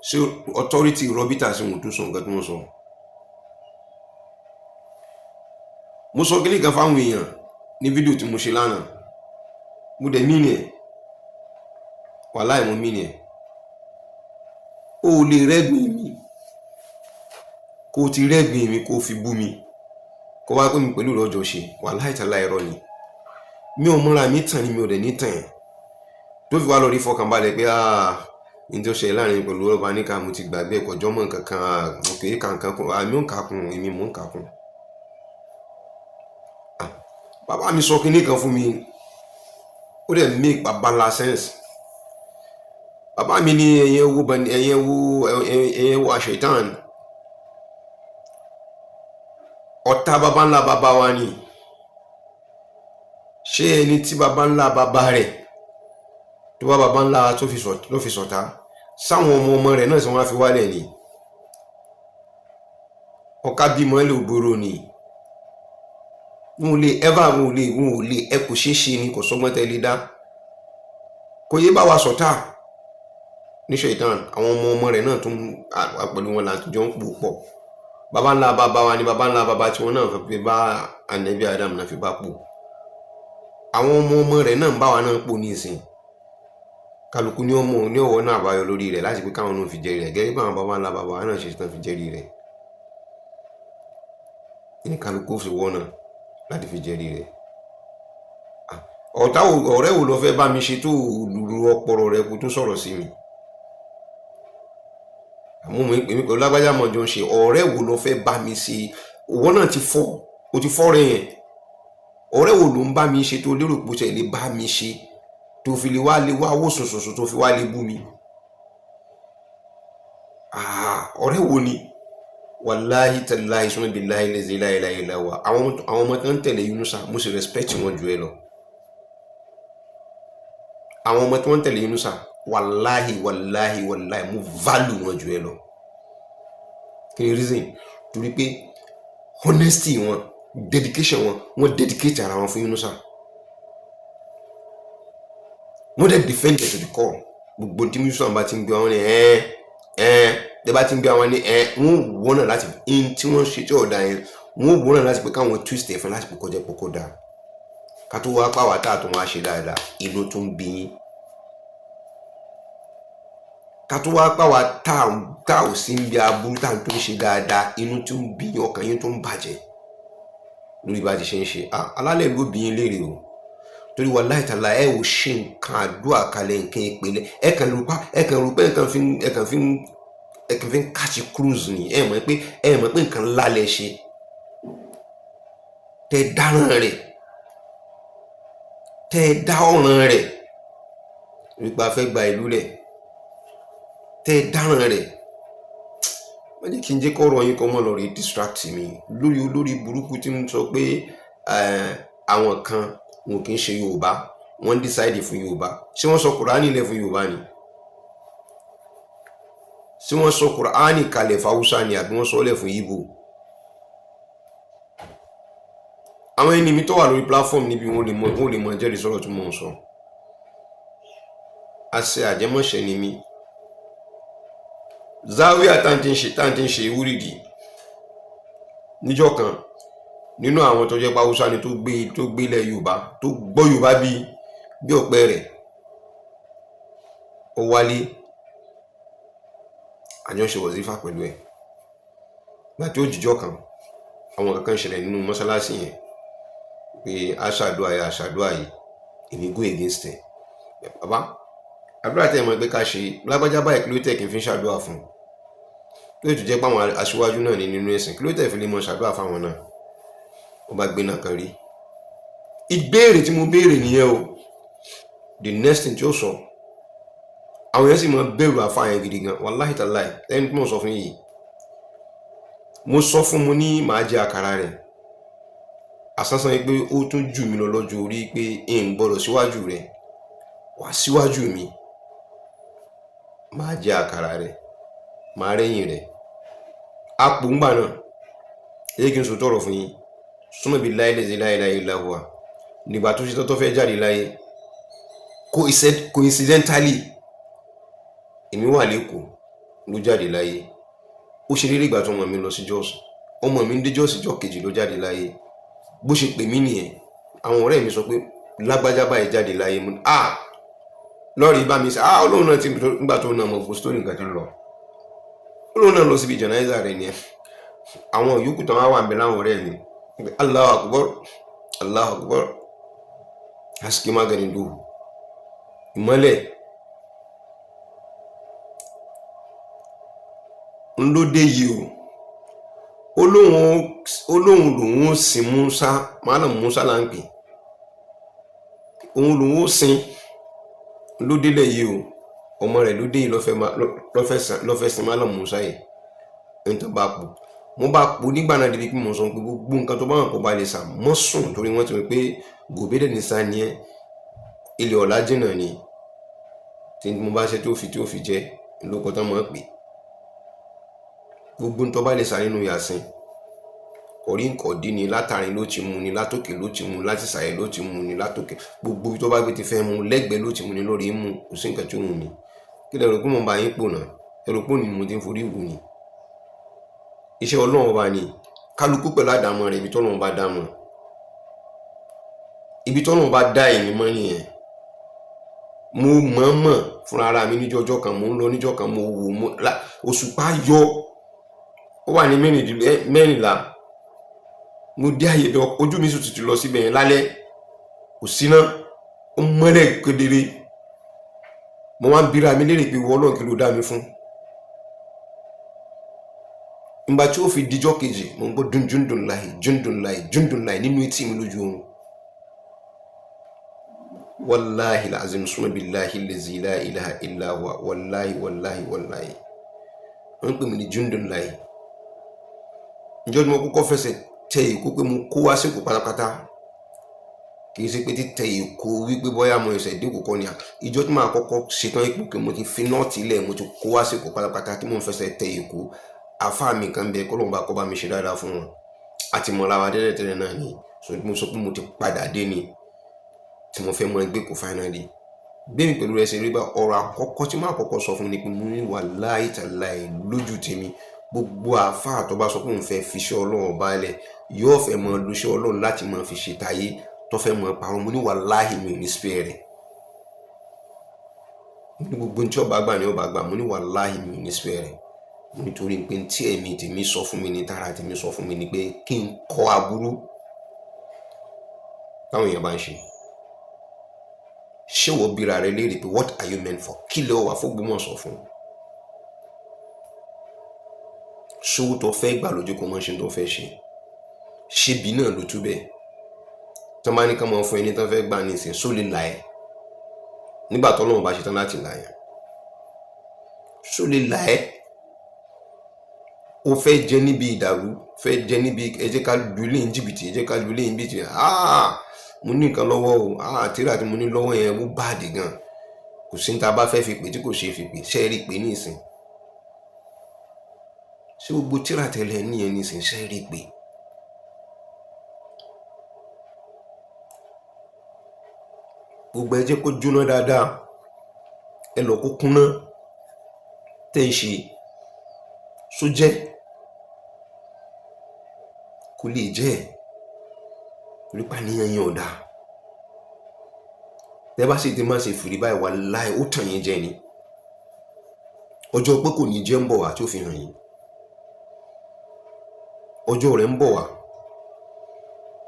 Ṣé authority rọ́bítà ṣe ohun tó sọ nǹkan tó ń sọ? Mo sọ kíní kan fáwọn èèyàn ní fídíò tí mo ṣe lánàá. Mo dẹ̀ mí ni ẹ̀. Wàláì, mo mí ni ẹ̀. O ò lè rẹ́gbìn mi, kó o ti rẹ́gbìn mi, kó o fi bú mi, kó wá pé mi pẹ̀lú ìrọ́jọ́ ṣe. Wàláì tàlá, ẹ̀rọ ni. Mi ò múra mi tàn ni, mi ò dẹ̀ ní tàn ẹ̀ tó fi wá lọ rí fọkànbalẹ̀ pé ní tó ṣe láàrin pẹ̀lú ọba níkà, mo ti gbàgbé ẹ̀kọ́jọ́ mọ́ nǹkan kan òkè kàǹkan kún àmì ò ń kàkún, èmi mò ń kàkún. Bàbá mi sọ kinní kan fún mi, ó dẹ̀ make baba ńlá sense. Bàbá mi ní ẹ̀yẹ wo, ẹ̀yẹ wo, ẹ̀yẹ wo àṣetán, ọ̀tá baba ńlá bàbá wa ni. Ṣé ẹni tí baba ńlá bàbá rẹ̀ tó bá baba ńlá tó fi ṣọ̀tá sáwọn ọmọ ọmọ rẹ̀ náà, tí wọ́n á fi wálẹ̀ ni? Ọ̀ká bímọ lè gbòòrò ni. Wọn ò lè ever, wọn ò lè ẹ, kò ṣeé ṣe ni. Kò sọ́gbọ́n tẹ́ lè dá, kò yé bá wa ṣọ̀tá. Ní ṣèitán, àwọn ọmọ ọmọ rẹ̀ náà tún pẹ̀lú wọn láti jọ ń pò pọ̀. Baba ńlá bàbá wa ni baba ńlá bàbá tiwọn náà fi bá Ànábì Adam náà fi bá pò. Àwọn ọmọ ọmọ rẹ̀ náà ń bá wa náà pò ní ìsìn. Kálukú ní ọmọ ní ọwọ́ náà àbáyọ lórí rẹ̀ láti pé káwọn náà fi jẹ́rìí rẹ̀ gẹ́gẹ́ bí àwọn baba ńlá bàbá wa náà ṣe tán fi jẹ́rìí rẹ̀. Ní kálukú fi wọ́n náà láti fi jẹ́rìí rẹ̀. Ọ̀tá, ọ̀rẹ́ wo ló fẹ́ bá mi ṣe tó lùrù ọpọlọ rẹ kó tó sọ̀rọ̀ sí mi? Àmọ́ mi èmi pẹ̀lú lágbájá mọ̀ jọ ń ṣe. Ọ̀rẹ́ wo ló fẹ́ bá mi ṣe? Òwò náà ti fọ́, o ti fọ́ rẹ̀ yẹn. Ọ̀rẹ́ wo ló ń bá mi ṣe tó lérò pé ó ṣe lè bá mi ṣe, tó fi lè wá wò sùnsùnsùn, tó fi wá lè bú mi? Ọ̀rẹ́ wo ni? Wàláhi tàláhi sọ́nà bíláhi lẹ́sẹ̀ láìláì láwà. Àwọn ọmọ tó ń tẹ̀lé Yunusa, mo sì respect wọn jù ẹ lọ. Àwọn ọmọ tí wọ́n ń tẹ̀lé Yunusa, wàláhi wàláhi wàláhi, mo value wọn jù ẹ lọ. Kí ni reason? Torí pé honesty wọn, dedication wọn, wọ́n dedicate ara wọn fún Yunusa, wọ́n dẹ̀ defend it to the core. Gbogbo tí Yunusa bá ti ń gbé wọn ní ẹ ẹ tẹ bá ti ń gbé wọn ní ẹ, wọ́n wọ́n náà láti in tí wọ́n ṣe tí ọ̀dà yẹn, wọ́n wọ́n náà láti pé káwọn twist ẹ̀ fún láti pé kọjá pé kó dáa. Ká tó wá pàwọ́ tá a tó wá ṣe dáadáa, inú tó ń bí yín. Ká tó wá pàwọ́ tá ò sí ń bí aburú tá à ń tó ń ṣe dáadáa, inú tó ń bí yín, ọkàn yín tó ń bàjẹ́ lórí bá a ti ṣe ń ṣe. Alálẹ̀ ló bí yín léèrè o, torí wàláhì tàlá, ẹ ò ṣe nǹkan àdúrà kalẹ̀, nǹkan ìpìlẹ̀. Ẹ kàn rò pé ẹ kàn fi ń catch cruise ni. Ẹ mọ̀ pé nǹkan ńlá lẹ ṣe tẹ dáràn rẹ̀, tẹ dá ọ̀ràn rẹ̀ nípa fẹ́ gba ìlú rẹ̀, tẹ dáràn rẹ̀. Má jẹ́ kí n jẹ́ kọ́rọ̀ yín kọ́ mọ́ lọ rí distract mi lórí olórí burúkú tí ń sọ pé àwọn kan wọn kì í ṣe Yorùbá, wọ́n decide fún Yorùbá. Ṣé wọ́n sọ Kùránì lẹ̀ fún Yorùbá ni? Ṣé wọ́n sọ Kùránì kalẹ̀ fáwúsá ni, àbí wọ́n sọ lẹ̀ fún Ìgbò? Àwọn ẹni mi tó wà lórí platform níbi, wọ́n lè mọ jẹ́rìí sọ̀rọ̀ tí mò ń sọ. Àṣẹ àjẹmọ́ṣẹ́ ni mí. Zawiya tá à ń ṣe wúrìdì níjọ́ kan, nínú àwọn tó jẹ́ pé Haúsá ni, tó gbé ilẹ̀ Yorùbá, tó gbọ́ Yorùbá bí ọ̀pẹ rẹ̀, ó wálé, àjọṣe wọ̀zífà pẹ̀lú ẹ̀. Gbà tí ó jìjọ́ kan, àwọn kankan ṣẹlẹ̀ nínú mọ́ṣáláṣí yẹn pé aṣàdúrà yìí, aṣàdúrà yìí, èmi go against ẹ̀. Bàbá, àdúrà tẹ̀ mọ́ pé ká ṣe lágbájá báyìí, kí ló tẹ̀ kí n fi ń ṣàdúrà fún un? Kí ló tún jẹ́ pé àwọn aṣíwájú náà ní nínú ẹ̀sìn, kí ló tẹ̀ fi lè mọ ṣàdúrà fáwọn náà? Ó bá gbé náà kan rí ìbéèrè tí mo béèrè nìyẹn o. The next thing tí ó sọ, àwọn yẹn sì máa bẹ̀rù àfa yẹn gidi gan. Wàláhì tàláì, ẹni tí mo sọ fún yìí, mo sọ fún mo ní màá jẹ àkàrà rẹ̀ àsánsán yìí pé ó tún jù mí lọ lọ́jọ́ orí, pé n gbọ́dọ̀ síwájú rẹ̀ wá síwájú mi, màá jẹ àkàrà rẹ̀, màá rẹ́yìn rẹ̀ apò ńgbà náà. Ẹ jẹ́ kí n sọ tọrọ fún yín, súnmọ́ bíi láìlẹ́sẹ̀ láìláì láhùwà. Nígbà tó ṣe tọ́tọ́ fẹ́ jáde láyé, coincidentally, èmi wà lẹ́kọ̀ọ́ ló jáde láyé. Ó ṣe déédéé ìgbà tó ọmọ mi lọ sí Jos. Ọmọ mi ń dé Jos ìjọ́ kejì ló jáde láyé. Bó ṣe pè mí nìyẹn. Àwọn ọ̀rẹ́ mi sọ pé lágbájá báyìí jáde láyé. Mo ní, ah, lọ́ọ̀rì bá mi sọ, ah, olóhùn náà ti nígbà tó náà mọ̀ gbogbo story nǹkan tí ń lọ, olóhùn náà lọ síbi jẹ̀náìzà rẹ̀ nìyẹn. Àwọn yòókù tó wá wà ń bẹ láwọn ọ̀rẹ́ mi, Allahu Akbar, Allahu Akbar, haske maganin duhu, ìmọ́lẹ̀ ńlọdẹ yìí o. Ó lóun lòun ó sin Musa, Malam Musa là ń pè, òun lòun ó sin lódélẹ̀ yìí o. Ọmọ rẹ̀ lóde yìí lọ́fẹ́ sin Malam Musa yìí. Ẹni tó bá pò, mo bá pò nígbà náà débi pé mo sọ pé gbogbo nǹkan tó bá wọn kó ba lè sà mọ́ sùn, torí wọ́n ti rò pé gòbé dẹ̀ ní sá ni ẹ́, ilẹ̀ ọ̀la jìnnà ni tí mo bá ṣe tí ó fi jẹ́ lóko tán mọ́ pé gbogbo tó bá lè sá nínú yàsín kọ̀rí nkọ̀dí ni, látàrin ló ti mú ni, látòkè ló ti mú, láti sàyẹ̀ ló ti mú ni, látòkè, gbogbo tó bá gbé ti fẹ́ mú, lẹ́gbẹ̀ẹ́ ló ti mú ni, lórí mú, kò sí nǹkan tí ó mú mi. Kí lẹ rò pé mo ń bá yín pò náà? Ẹ rò pé òní ni mo ti ń forí wù ni? Iṣẹ́ Ọlọ́run Ọba ni. Kálukú pẹ̀lú àdámọ̀ rẹ̀, ibi tọ́lọ́run bá dá mọ́. Ibi tọ́lọ́run bá dá èmi mọ́ nìyẹn. Mo mọ̀ọ́mọ̀ fúnra ara mi níjọ́ ọjọ́ kan, mò ń lọ níjọ́ kan, mo wò mo òṣùpá yọ, ó wà ní 14. Mo dé àyè bẹ, ojú mi sì tutù lọ síbẹ̀ yẹn lálẹ́, kò síná, ó mọ́lẹ̀ kedere. Mo wá ń bira mi léèrè pé, ìwọ Ọlọ́run, kí ló dá mi fún? Ìgbà tí ó fi dijọ́ kejì, mo ń gbọ́ dún júndùn láì júndùn láì júndùn láì nínú etí mi lójú oorun. Wàláhi làzim, summa billahi lazi la ilaha illa huwa, wàláhi, wàláhi, wàláhi, wọ́n ń pè mí ní júndùn láì. Ìjọ́ tí mo kọ́kọ́ fẹsẹ̀ tẹ Èkó pé mo kó wá síkò pátápátá, kì í ṣe pé títẹ Èkó wípé bóyá mo ẹsẹ̀ dé Èkó kọ́ ni à. Ìjọ́ tí màá kọ́kọ́ ṣetán ipò pé mo ti fi nọ́ọ̀tì lẹ̀, mo ti kó wá síkò pátápátá, tí mo ń fẹsẹ̀ tẹ Èkó, àfáà mi kan bẹ, kọ́ lóun bá kọ́ bá mi ṣe dáadáa fún wọn, àti mọ̀ra wa tẹ́lẹ̀tẹ́lẹ̀ náà ni. So mo sọ pé mo ti padà dé ni, tí mo fẹ́ mọ ẹgbẹ́ kò finally gbé mi pẹ̀lú rẹ̀ ṣe rí bá. Ọ̀rọ̀ àkọ́kọ́ tí màá kọ́kọ́ sọ fún mi ni pé mo ní, wàláhì tàláhì, lójú tèmi, gbogbo àáfàá tó bá sọ pé òun fẹ́ fi iṣẹ́ Ọlọ́run balẹ̀, yóò fẹ́ mọ lo iṣẹ́ Ọlọ́run láti máa fi ṣe tayé, tó fẹ́ mọ parọ́, mo ní wàláhì, mi ò ní spare rẹ̀. Mo ní gbogbo tí ọba gbà ní ọba gbà. Mo ní wàláhì, mi ò ní spare rẹ̀. Nítorí pé tí ẹ̀mí tèmi sọ fún mi ní tara tèmi sọ fún mi ni pé kí n kọ́ aburú táwọn èèyàn bá ń ṣe. Ṣé wọ́n bíra rẹ léèrè pé, what are you meant for? Kí ló wà fún Ògbómọ̀ṣọ́ fún? Ṣówó tó fẹ́ gbà lójú kó mọ́ ṣe tó fẹ́ ṣe, ṣébi náà ló tú bẹ́ẹ̀. Tí wọ́n bá ní ká máa fún ẹni tó fẹ́ gbà ní ìsìn, só lè là ẹ́ nígbà tó Ọlọ́run bá ṣe tán láti là ẹ́? Só lè là ẹ́? O fẹ́ jẹ níbi ìdàrú, fẹ́ jẹ níbi ẹ jẹ́ ká lu ilé ní jìbìtì, ẹ jẹ́ ká lu ilé ní jìbìtì. Ah, mo ní nǹkan lọ́wọ́ o. Ah, tíra tí mo ní lọ́wọ́ yẹn, ó báàdì gan, kò sí ní ta bá fẹ́ fi pè tí kò ṣe fi pè. Ṣe é rí pé ní ìsìn? Ṣé gbogbo tíra tẹ́lẹ̀ ní yẹn ní ìsìn, ṣe é rí pé? Gbogbo ẹ jẹ́ kó jóná dáadáa, ẹ lọ kó kúnná tẹ́ ń ṣe sójẹ́, kò lè jẹ́ torí pa níyàn yẹn ò dáa. Tẹ́ bá sì ti má ṣe fìrí báyìí, wàláhì, ó tàn yín jẹ ni. Ọjọ́ pé kò ní jẹ́ ń bọ̀ wá tí ó fi hàn yín, ọjọ́ rẹ̀ ń bọ̀ wá.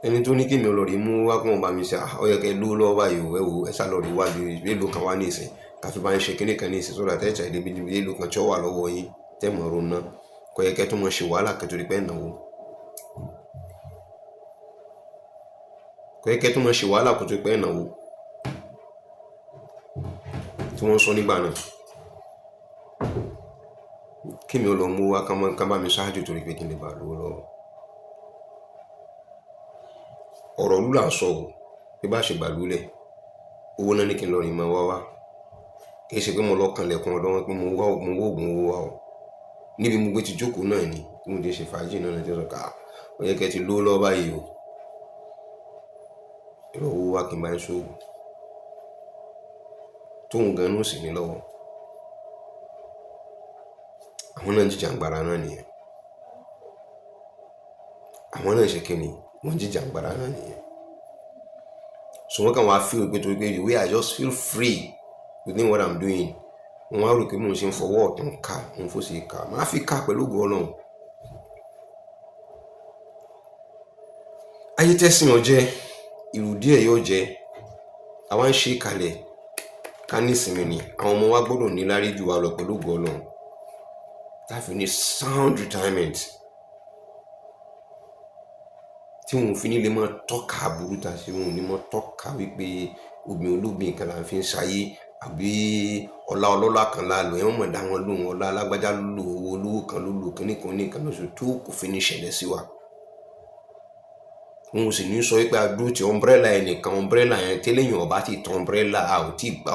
Ẹni tó ní kí mi lọ rí mú wá kó wọn bá mi ṣe, ó yẹ kẹ́ lówó lọ́wọ́ báyìí o. Ẹ wò, ẹ sá lọ rí wá èlò kan wá ní ìsìn, káfí bá ń ṣe kíní kan ní ìsìn sódà tẹ́ ẹ̀ṣẹ̀ débi níbi èlò kan tí ó wà lọ́wọ́ yín, tẹ́ mọ̀ ọ́n ná. Kò yẹ kẹ́ tó mọ̀ ṣe wàhálà kẹ́ torí pé náwó. Kò yẹ kẹ́ tó mọ̀ ṣe wàhálà kó torí pé náwó tí wọ́n sọ nígbà náà kí mi ò lọ mú wá ká bá mi ṣáájú torí pé kí n lè bá lówó lọ́wọ́. Ọ̀rọ̀ ìlú là ń sọ o, bí bá ṣe gbàlú lẹ̀, owó náà ní kí n lọ rìn mọ́ wá wá. Kì í ṣe pé mo lọ kanlẹ̀kùn ọ̀dọ̀ wọn pé mo wá mo wó oògùn owó wá o. Níbi mo gbé ti jókòó náà ni tí mo ti ṣe fàájì náà ní sọ ká ó yẹ kẹ́ ti lówó lọ́wọ́ báyìí o. Èrò owó wá kí n bá ń ṣòwò. Tóun gan-an ó sì ní lọ́wọ́. Àwọn náà ń jìjàǹgbara náà nìyẹn. Àwọn náà ń ṣe kíni? Wọ́n ń jìjàǹgbara náà nìyẹn. So wọ́n kàn wá feel pé torí pé the way I just feel free within what I'm doing, wọ́n wá rò pé mò ń ṣe ń fọwọ́ ọ̀tún ká, mò ń fòsì ká, màá fi ká pẹ̀lú ògo Ọlọ́run. Ayé tẹ́sìn ọ̀jẹ́, ìrù díẹ̀ yóò jẹ́. Àwa ń ṣe kalẹ̀ ká ní ìsinmi ni. Àwọn ọmọ wa gbọ́dọ̀ ní lárí jù wá lọ pẹ̀lú ògo Ọlọ́run. Tá fi ní sound retirement tí wọn ò fi ní lè máa tọ́ka aburú tá a ṣe, wọn ò ní máa tọ́ka wípé obìnrin olóbìn kan là ń fi ń ṣayé, àbí ọlá ọlọ́lá kan la lò. Ẹ̀ wọ́n mọ̀ dá wọn lóhùn, ọlá alágbájá ló lò, owó olówó kan ló lò, kíní kan ní nǹkan lóṣù tó kò fi ní ṣẹlẹ̀ sí wa. Wọn ò sì ní sọ wípé a dúró ti umbrella ẹnìkan, umbrella yẹn tẹ́lẹ̀yìn ọba ti tan umbrella, a ò tí gba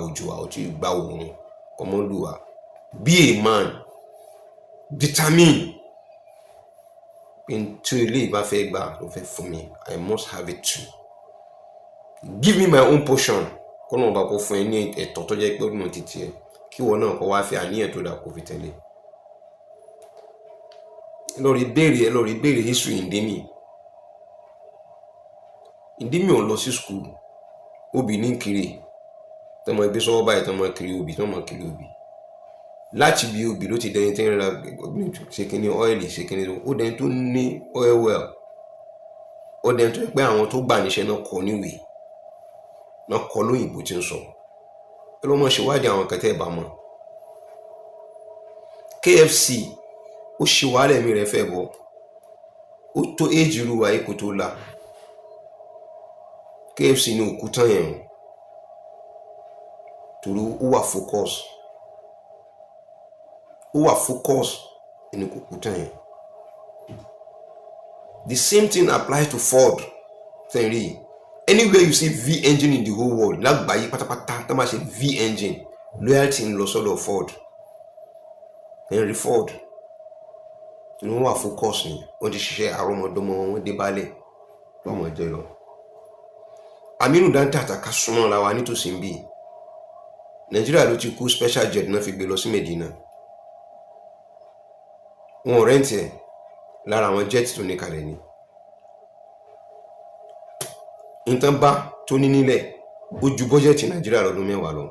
òjò, a ò tí gba òòrùn kọ́mọ́lùwà. Be a man, determine pé tí ilé ìbá fẹ́ gbà ló fẹ́ fún mi, I must have it too. Give me my own portion. Kọ́nà ọba kó fún ẹ ní ẹ̀tọ́ tó jẹ́ pé ọdún títí ẹ. Kí wọn náà kọ́ wá fi àníyàn tó dáa kó fi tẹ̀lé. Ẹ lọ rí béèrè, ẹ lọ rí béèrè history Indimi. Indimi ò lọ sí school, obì ní kiri, tọmọ ẹgbẹ́ sọ́wọ́ báyìí, tọmọ kiri obì, tọmọ kiri obì. Láti bí obì ló ti dẹni tí ń ra ṣe kíní oil, ṣe kíní, ó dẹni tó ní oil well, ó dẹni tó pé àwọn tó gbà níṣẹ́ náà kọ́ níwèé náà, kọ́ lóyìnbó tí ń sọ. Ẹ lọ́ mọ̀ ṣèwádìí àwọn kẹtẹ́ ẹ̀ bá mọ̀. KFC, ó ṣe wàhálà, ẹ̀mí rẹ̀ fẹ́ bọ̀, ó tó éèjì irú wa yìí kó tó la. KFC ní òkú tán yẹn o, torí ó wà focus, ó wà focus ẹni kò kú tán yẹn. The same thing applies to Ford tẹ́lẹ̀. Anywhere you see V engine in the whole world, lágbàáyé pátápátá, tó máa ṣe V engine, loyalty ń lọ sọ́dọ̀ Ford, Henry Ford ni. Wọ́n wà focus ni, wọ́n ti ṣiṣẹ́ àrọ́mọdọ́mọ wọn dé balẹ̀ lọ́mọ jẹ́ lọ. Aminu Dantata, ká súnmọ́ ra wa nítòsí ń bì. Nàìjíríà ló ti kú, special jet náà fi gbé lọ sí Medina. Wọn ò rent ẹ̀, lára àwọn jet tó ní kalẹ̀ ni. Nǹkan bá tó ní nílẹ̀, ó ju bọ́jẹ̀tì Nàìjíríà lọ́dún 10 lọ.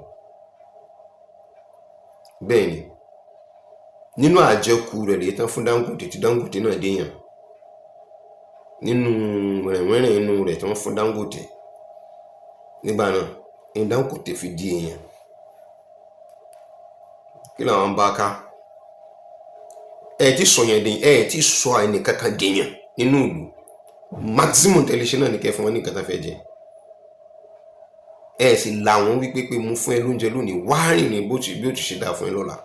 Bẹ́ẹ̀ ni, nínú àjẹkù rẹ̀ lè tán fún Dangote, tí Dangote náà déyàn nínú rẹ̀wẹ̀rẹ̀ inú rẹ̀ tí wọ́n fún Dangote nígbà náà ní Dangote fi di èèyàn. Kí làwọn ń bá ká? Ẹ ti sọ yẹn dín, ẹ ti sọ ẹnì kankan dèèyàn nínú ìlú. Maximum tẹlifíṣàn náà ní kẹ́ fún wọn ní nǹkan tó fẹ́ jẹ. Ẹ sì làwọn wípé pé mo fún ẹ lóúnjẹ lónìí, wá rìnrìn bó ti bí ó ti ṣe dáa fún ẹ lọ́la.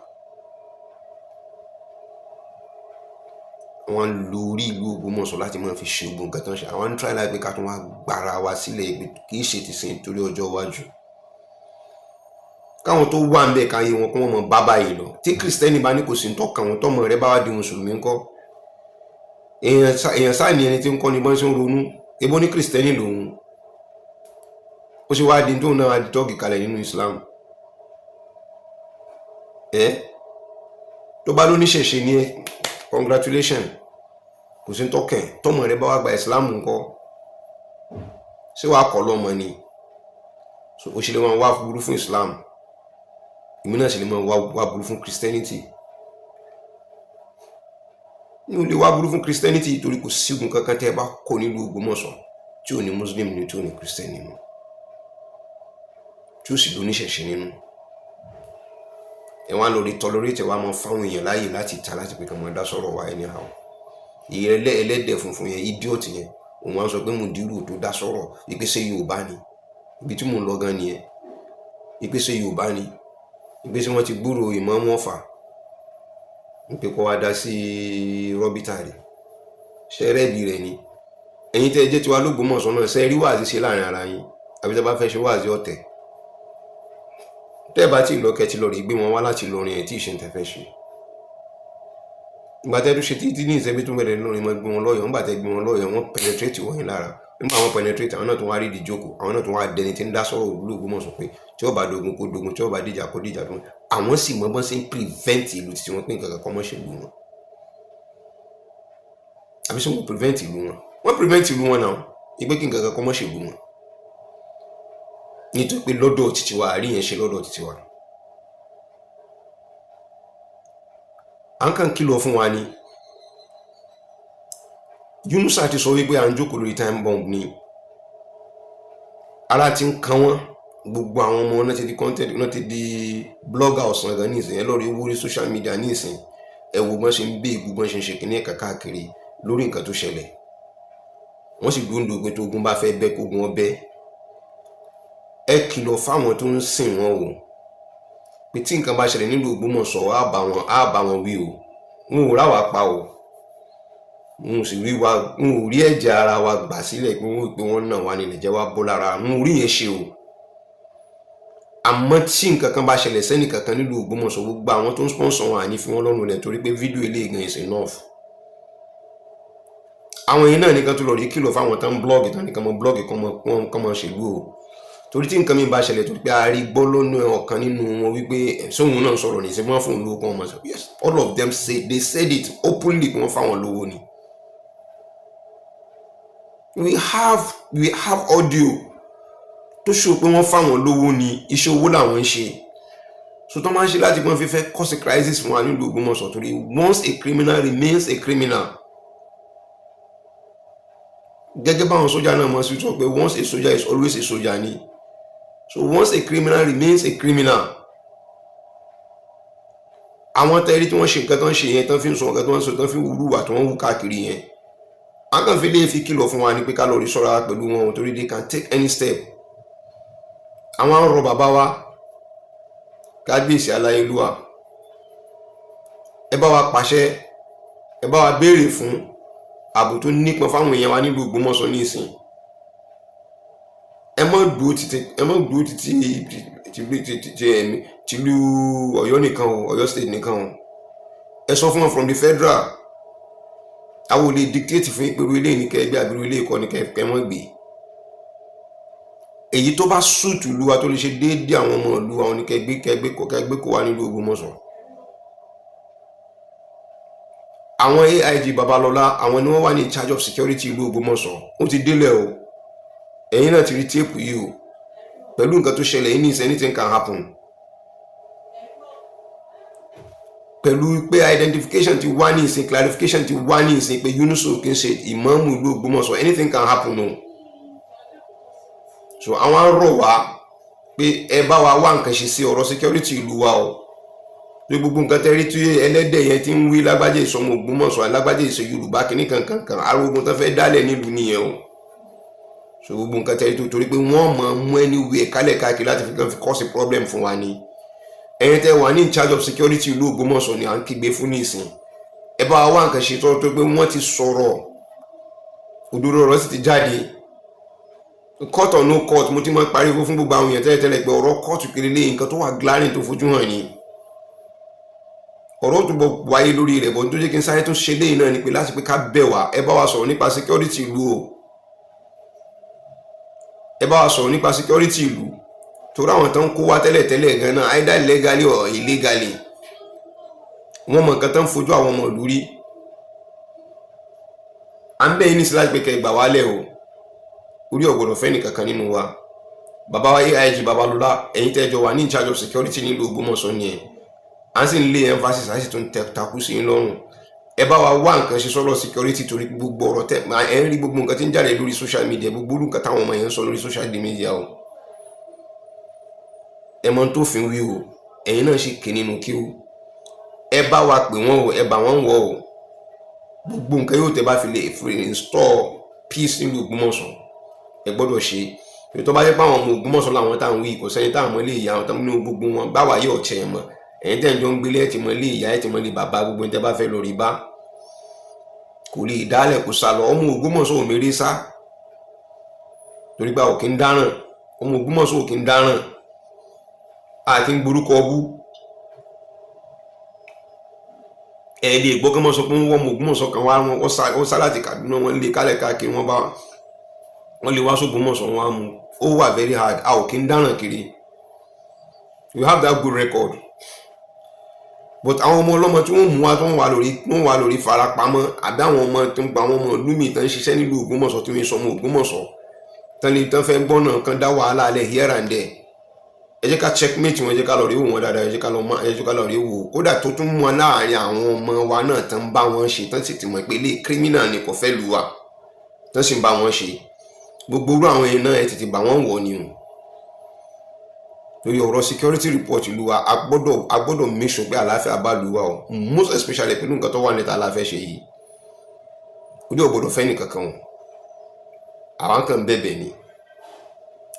Wọ́n ń lo orí ìlú Ògbómọ̀ṣọ́ láti máa fi ṣe ogun nǹkan tó ń ṣe. Àwọn ń try láti pé ká tún wá gbára wa sílẹ̀, kì í ṣe tìsín, torí ọjọ́ iwájú káwọn tó wà ń bẹ̀ káyé wọn kó wọ́n mọ bá báyìí lọ. Tí Kristẹni bá ní kò sí ń tọ́ka wọn, tọmọ rẹ bá wá di mùsùlùmí ńkọ́? Èèyàn sáà ní ẹni tí ń kọ́ ni bọ́n ṣe ń ronú. Ebó ní Kristẹni lòun, ó ṣe wáá di tóun náà wá di tọ́ọ̀gì kalẹ̀ nínú Islam. Ẹ tó bá lóníṣẹ̀ṣe ni ẹ, congratulation, kò sí tọkẹ̀. Tọmọ rẹ bá wá gba Islam ńkọ́? Ṣé wàá kọ́ lọ́mọ ni? Ó ṣe lè máa wá burú fún Islam, èmi náà sì lè máa wá burú fún Christianity. Mi ò lè wá burú fún Christianity, torí kò sígun kankan tẹ́ ẹ bá kó nílùú Ògbómọ̀ṣọ́ tí ò ní Muslim ní, tí ò ní Christian nínú, tí ó sì lóníṣẹ̀ṣe nínú. Ẹ wá lórí tolerate, ẹ wá máa fáwọn èèyàn láàyè láti ta láti pé kí wọ́n dá sọ̀rọ̀ wa anyhow. Ìyẹn ẹlẹ́dẹ̀ funfun yẹn, idiot yẹn, òun wá sọ pé mùdírù tó dá sọ̀rọ̀ ìpèsè Yorùbá ni. Ibi tí mò ń lọ gan nìyẹn. Ìpèsè Yorùbá ni, ìpèsè wọn ti gbúrò ìmáàmù Ọ̀fà ń pé kó wá dá sí rọ́bìtà rẹ̀, ṣẹ́rẹ́bì rẹ̀ ni. Ẹ̀yin tẹ́ ẹ jẹ́ tiwa lÓgbómọ̀ṣọ́ náà, ṣe rí wáàzí ṣe láàrin ara yín, àbí tẹ́ bá fẹ́ ṣe wáàzí ọ̀tẹ̀, tẹ́ ẹ bá tí ì lọ kẹ́ ti lọ rí gbé wọn wá láti lọrin ẹ̀ tí ì ṣe ń tẹ́ fẹ́ ṣe. Ìgbà tẹ́ tó ṣe títí ní ìṣẹ́bí tó bẹ̀rẹ̀ lórin mọ́ gbé wọn lọ́yọ̀ọ́. Nígbà tẹ́ gbé wọn lọ́yọ̀ọ́, wọ́n penetrate wọ̀nyí lára. Nígbà wọn penetrate, àwọn náà tó wá rí ìdíjókòó, àwọn náà tó wá dẹni tí ń dá sọ̀rọ̀ l'Ógbómọ̀ṣọ́ pé tí ó bá dogun kó dogun, tí ó bá dìjà kó dìjà. Tó àwọn sì mọ bọ́n ṣe ń prevent ìlú títí wọn pé nǹkan kan kọ́ mọ́ ṣe ìlú wọn. Àbí ṣé wọ́n prevent ìlú wọn? Wọ́n prevent ìlú wọn náà, ìpé kí nǹkan kan kọ́ mọ́ ṣe ìlú wọn, nítorí pé lọ́dọ̀ títí wa àrí yẹn ṣe lọ́dọ̀ títí wa. À ń kàn kìlọ̀ fún wa ni. Yunusa ti sọ wípé à ń jókòó lórí time bomb ni, ara ti ń kan wọ́n. Gbogbo àwọn ọmọ náà ti di content, náà ti di blogger ọ̀sán gan ní ìsìn. Ẹ lọ́ọ́ rí owó orí social media ní ìsìn, ẹ wo bọ́n ṣe ń gbé ìgbó, bọ́n ṣe ń ṣe kìnìún ẹ̀ka káàkiri lórí nǹkan tó ṣẹlẹ̀. Wọ́n sì gbóǹdò pé tógun bá fẹ́ bẹ́, kógun ọbẹ̀. Ẹ kìlọ̀ fáwọn tó ń sìn wọ́n o, pé tí nǹkan bá ṣẹlẹ̀ nílùú Ògbómọ̀ṣọ́, á bá wọn wí o. Wọn ò ráwà pa o, n ò sì rí wa, n ò rí ẹ̀jẹ̀ ara wa gbà sílẹ̀ pé wọ́n náà wà nílẹ̀ jẹ́ wá bọ́ lára. N ò rí yẹn ṣe o. Àmọ́ tí nǹkan kan bá ṣẹlẹ̀ sẹ́nì kankan nílùú Ògbómọ̀ṣọ́, gbogbo àwọn tó ń sponsor wọn, àní fi wọ́n lọ́rùn lẹ̀, torí pé fídíò eléyìí gan is enough. Àwọn yìí náà nìkan tó lọ rí kìlọ̀ fáwọn tán blog tán nìkan mọ blog, kán mọ ṣèlú o. Torí tí nǹkan mi bá ṣẹlẹ̀, torí pé a rí gbọ́ lọ́nà ọ̀kan nínú wọn wípé sóhun náà sọ̀rọ̀ ní ìsìn, wọ́n fún un lówó kan, ọmọ sọ. Yes, all of them say, they said it openly pé wọ́n fáwọn lówó ni. We have audio tó show pé wọ́n fáwọn lówó ni, iṣẹ́ owó làwọn ń ṣe. So tó máa ń ṣe láti pọ́n fífẹ́ cause a crisis fún wa nílùú Ògbómọ̀ṣọ́, torí once a criminal remains a criminal. Gẹ́gẹ́ báwọn sójà náà mọ̀ sí sọ pé once a soldier is always a soldier ni. So once a criminal remains a criminal. Àwọn tẹ́rí tí wọ́n ṣe nǹkan tó ń ṣe yẹn, tán fi ń sọ nǹkan tó ń sọ, tán fi ń wúrúwà tí wọ́n ń wú káàkiri yẹn, a kàn fi lè fi kìlọ̀ fún wa ni pé ká lọ rí ṣọ́ra pẹ̀lú wọn, torí they can take any step. Àwọn á rọ bàbá wa Kábíyèsí aláyélúwà, ẹ bá wa pàṣẹ, ẹ bá wa béèrè fún ààbò tó nípọn fáwọn èèyàn wa nílùú Ògbómọ̀ṣọ́ ní ìsìn. Ẹ má dúró títí tìlú Ọ̀yọ́ nìkan o, Ọ̀yọ́ State nìkan o. Ẹ sọ fún wọn from the federal. Àwọn ò lè dictate fún ìpèrú ilé ní kẹgbẹ́ àbírú ilé ìkọ́ni kẹ mọ́ gbé èyí tó bá suit ìlú wa, tó lè ṣe déédéé àwọn ọmọ ìlú àwọn ní kẹgbẹ́ kó wá nílùú Ògbómọ̀ṣọ́. Àwọn AIG Babalọ́lá, àwọn ni wọ́n wà ní in charge of security ìlú Ògbómọ̀ṣọ́. Ó ti délẹ̀ o. Ẹ̀yin náà ti rí tape yìí o. Pẹ̀lú nǹkan tó ṣẹlẹ̀ yìí ní ìsẹ́, anything can happen. Pẹ̀lú pé identification ti wá ní ìsìn, clarification ti wá ní ìsìn pé Yunusu kì í ṣe ìmáàmù ìlú Ògbómọ̀ṣọ́, anything can happen o. So àwọn á rọ̀ wá pé ẹ bá wa wá nǹkan ṣe sí ọ̀rọ̀ security ìlú wa o, pé gbogbo nǹkan tẹ́rí tí ẹlẹ́dẹ̀ yẹn ti ń wí, lágbájá ìsọmọ Ògbómọ̀ṣọ́, alágbájá ìsọ Yorùbá kìíní kankan kan, arógun tó fẹ́ dálẹ̀ nílùú nìyẹn o. So gbogbo nǹkan tẹ́rí tó, torí pé wọ́n mọ̀ mú anywhere kálẹ̀ káàkiri láti fi kàn fi cause a problem fún wa ni. Ẹ̀yin tẹ́ wà ní in charge of security ìlú Ògbómọ̀ṣọ́ ni à ń kígbe fún ní ìsìn. Ẹ bá wa wá nǹkan ṣe tó pé wọ́n ti sọ̀rọ̀, òdodo ọ̀rọ̀ sì ti jáde. Court or no court, mo ti máa pariwo fún gbogbo àwọn èèyàn tẹ́lẹ̀tẹ́lẹ̀ pé ọ̀rọ̀ kóòtù kiri lé, nǹkan tó wà glaring, tó fojú hàn ni. Ọ̀rọ̀ tó bọ̀ wáyé lórí rẹ̀ bọ̀, tó jẹ́ kí n sáré tó ṣe léyìn náà ni pé láti pé ká bẹ̀ wá, ẹ bá wa sọ̀rọ̀ nípa security ìlú o. Ẹ bá wa sọ̀rọ̀ nípa security ìlú, torí àwọn tó ń kó wá tẹ́lẹ̀tẹ́lẹ̀ gan náà, either legally or illegally, wọ́n mọ nǹkan tó ń fojú àwọn ọmọ ìlú rí. À ń bẹ̀ yín ní sí láti pé kẹ́ ẹ gbà wálẹ̀ o. Orí ọ̀gbọ̀dọ̀ fẹ́ nìkankan nínú wa. Bàbá wa AIG Babalọ́lá, ẹ̀yin tẹ́jọ wà ní in charge of security nílùú Ògbómọ̀ṣọ́ ni ẹ̀ à ń sì ń lé emphasis, à sì tún tẹ takú sí yín lọ́rùn. Ẹ bá wa wá nǹkan ṣe sọ́rọ̀ security, torí gbogbo ọ̀rọ̀ tẹ ẹ ń rí, gbogbo nǹkan tí ń jáde lórí social media, gbogbo nǹkan táwọn ọmọ yẹn ń sọ lórí social media o, ẹ mọ tó fi wí o. Ẹ̀yin náà sì ké nínú kí o. Ẹ bá wa pè wọ́n o, ẹ bá wọn wọ̀ o. Gbogbo nǹkan yóò tẹ bá fi lè fi install peace nílùú Ògbómọ̀ṣọ́, ẹ gbọ́dọ̀ ṣe. Tó bá jẹ́ pé àwọn ọmọ Ògbómọ̀ṣọ́ làwọn táwọn wí, kò sẹ́ni táwọn ọmọ ilé ìyá àwọn táwọn nínú gbogbo wọn báwa yóò tiẹ̀ mọ̀. Ẹ̀yin tẹ́ ń jọ ń gbélé, ẹ̀ ti mọ ilé ìyá, ẹ̀ ti mọ ilé bàbá, gbogbo ẹni tẹ́ bá fẹ́ lọ rí bá kò lè dálẹ̀ kó sá lọ. Ọmọ Ògbómọ̀ṣọ́ ò mèrè sá, torí pé a ò kí ń dáràn. Ọmọ Ògbómọ̀ṣọ́ ò kí ń dáràn, a kì í gborúkọ ọbú. Ẹ lè gbọ́ kí wọ́n sọ pé wọ́n ọmọ Ògbómọ̀ṣọ́ kan wá, wọ́n sá láti Kaduna, wọ́n lé kálẹ̀ káàkiri, wọ́n bá wọ́n lè wá sógbómọ̀ṣọ́, wọn á mú. Ó wà very hard. A ò kí ń dáràn kiri. We have that good record. But àwọn ọmọ ọlọ́mọ tí wọ́n mú wa, tó ń wà lórí, wọ́n wà lórí farapamọ́, àbí àwọn ọmọ tó ń gba àwọn ọmọ ìlú mi tán ń ṣiṣẹ́ nílùú Ògbómọ̀ṣọ́, tí wọ́n sọ ọmọ Ògbómọ̀ṣọ́ tán lè tán fẹ́ gbọ́nà kan dá wàhálà alẹ́ here and there, ẹ jẹ́ ká checkmate wọn. Ẹ jẹ́ ká lọ rí wò wọn dáadáa. Ẹ jẹ́ ká lọ rí wò. Kódà tó tún mú wọn láàrin àwọn ọmọ wa náà tán bá wọn ṣe, tán sì ti mọ̀ pé ilé criminal ni, kò fẹ́ lù wá, tán sì ń bá wọn ṣe gbogbo irú àwọn yẹn náà, ẹ tètè bá wọn wọ̀ ni o. Lórí ọ̀rọ̀ security report ìlú wa, a gbọ́dọ̀ make sure pé àlàáfíà bá ìlú wa o, most especially pẹ̀lú nǹkan tó wà níta àlàáfíà ṣe yìí. Ojú ò gbọ́dọ̀ fẹ́ nìkankan o. Àwọn kan bẹ̀bẹ̀ ni,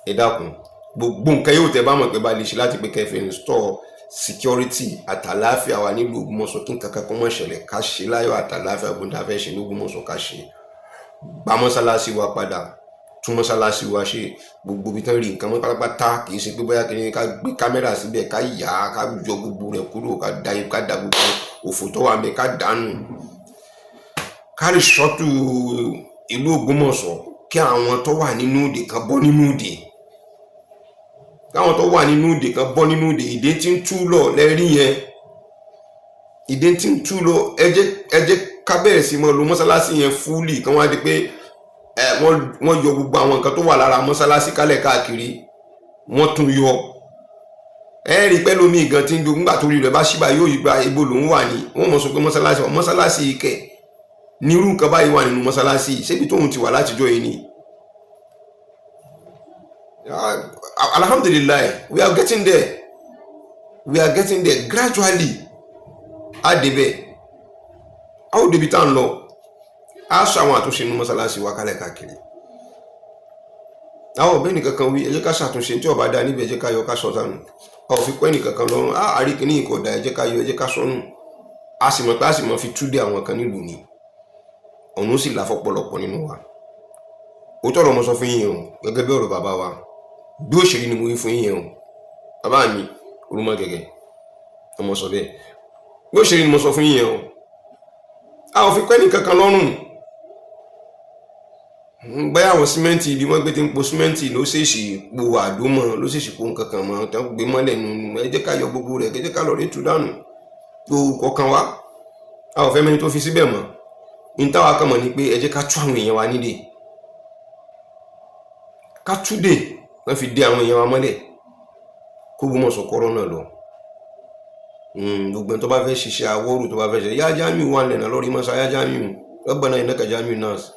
ẹ dákun, gbogbo nǹkan yóò tẹ bá mọ̀ pé bá lè ṣe láti pé kẹfẹ́ install security àtàláfíà wa nílùú Ògbómọ̀ṣọ́, kí nǹkan kan kó má ṣẹlẹ̀, ká ṣe láyọ̀ àtàláfíà. Gbogbo tá a fẹ́ ṣe ní Ògbómọ̀ṣọ́, ká ṣe. Gba mọ́sálásí wa padà, tún mọ́sálásí wa ṣe, gbogbo ibi tán rí nǹkan mọ́ pátápátá. Kì í ṣe pé bóyá kí ká gbé kámẹ́rà síbẹ̀, ká yà á, ká yọ gbogbo rẹ̀ kúrò, ká da gbogbo òfò tó wà ńbẹ̀, ká dànù, ká rí ṣọ́tù ìlú Ògbómọ̀ṣọ́, kí àwọn tó wà nínú ìdè kan bọ́ nínú ìdè. Káwọn tó wà nínú ìdè kan bọ́ nínú ìdè. Ìdè tí ń tú lọ lẹ́rí yẹn, ìdè tí ń tú lọ. Ẹ jẹ́ ká bẹ̀rẹ̀ sí mọ́ lo mọ́sálásí yẹn fully, kí wọ́n á di pé ẹ wọ́n yọ gbogbo àwọn nǹkan tó wà lára mọ́sálásí kálẹ̀ káàkiri, wọ́n tún yọ. Ẹ rí pẹ́ lómi gan tí ń do nígbà tó rí rẹ̀ bá ṣíbà yóò yí gba ibo lòún wà ní. Wọ́n mọ̀ sọ pé mọ́sálásí, mọ́sálásí kẹ̀ nírú nǹkan báyìí wà nínú mọ́sálásí, ṣébi tóun ti wà látijọ́ yìí ni. Ah, alhamdulillah, we are getting there, we are getting there gradually. Á débẹ̀, á ó débi tá à ń lọ. Á sọ àwọn àtúnṣe nínú mọ́sálásí wa kálẹ̀ káàkiri. Àwọn ọ̀bẹ nìkan kan wí, ẹ jẹ́ ká ṣàtúnṣe tí ó bá dá níbẹ̀, ẹ jẹ́ ká yọ, ká sọ sánù. A ò fi kọ́ ẹnìkan kan lọ́rùn. Á àrí kìíní kò dá, ẹ jẹ́ ká yọ, ẹ jẹ́ ká sọnù. A sì mọ̀ pé a sì mọ̀ fi túdé àwọn kan nílùú ni ọ̀nà ó sì là fọ́pọ̀lọpọ̀ nínú wa. Ó tọrọ mo sọ fún yín o, gẹ́gẹ́ bí ọ̀rọ̀ bàbá wa bí òṣèré ni mo wí fún yín o. Bàbá mi olúmọ gẹ́gẹ́ ọmọ sọ bẹ́ẹ̀, bí òṣèré ni mo sọ fún yín o. A ò fi kọ́ ẹnìkan kan lọ́rùn. Bẹ́ẹ̀ àwọn símẹ́ǹtì ibi wọ́n gbé ti ń po símẹ́ǹtì ló ṣèṣì po àdó mọ́, ló ṣèṣì po nǹkan kan mọ́ tó gbé mọ́lẹ̀ nù. Ẹ jẹ́ ká yọ gbogbo rẹ̀, ẹ jẹ́ ká lọ rí tú dànù tó kọ̀ọ̀kan wá. A ò fẹ́ mẹ́ni tó fi síbẹ̀ mọ́. Ní táwa kàn mọ̀ ni pé ẹ jẹ́ ká tú àwọn èèyàn wa nídè, ká túdè wọ́n fi dé àwọn èèyàn wa mọ́lẹ̀ kó Ògbómọ̀ṣọ́ kọ́rọ́ náà lọ. Gbogbo ẹni tó bá fẹ́ ṣiṣẹ́ awọ́rù, tó bá fẹ́ ṣe yá Jamiu wà lẹ́nà lórí mọ́sá yá Jamiu rabbana innaka Jamiu nas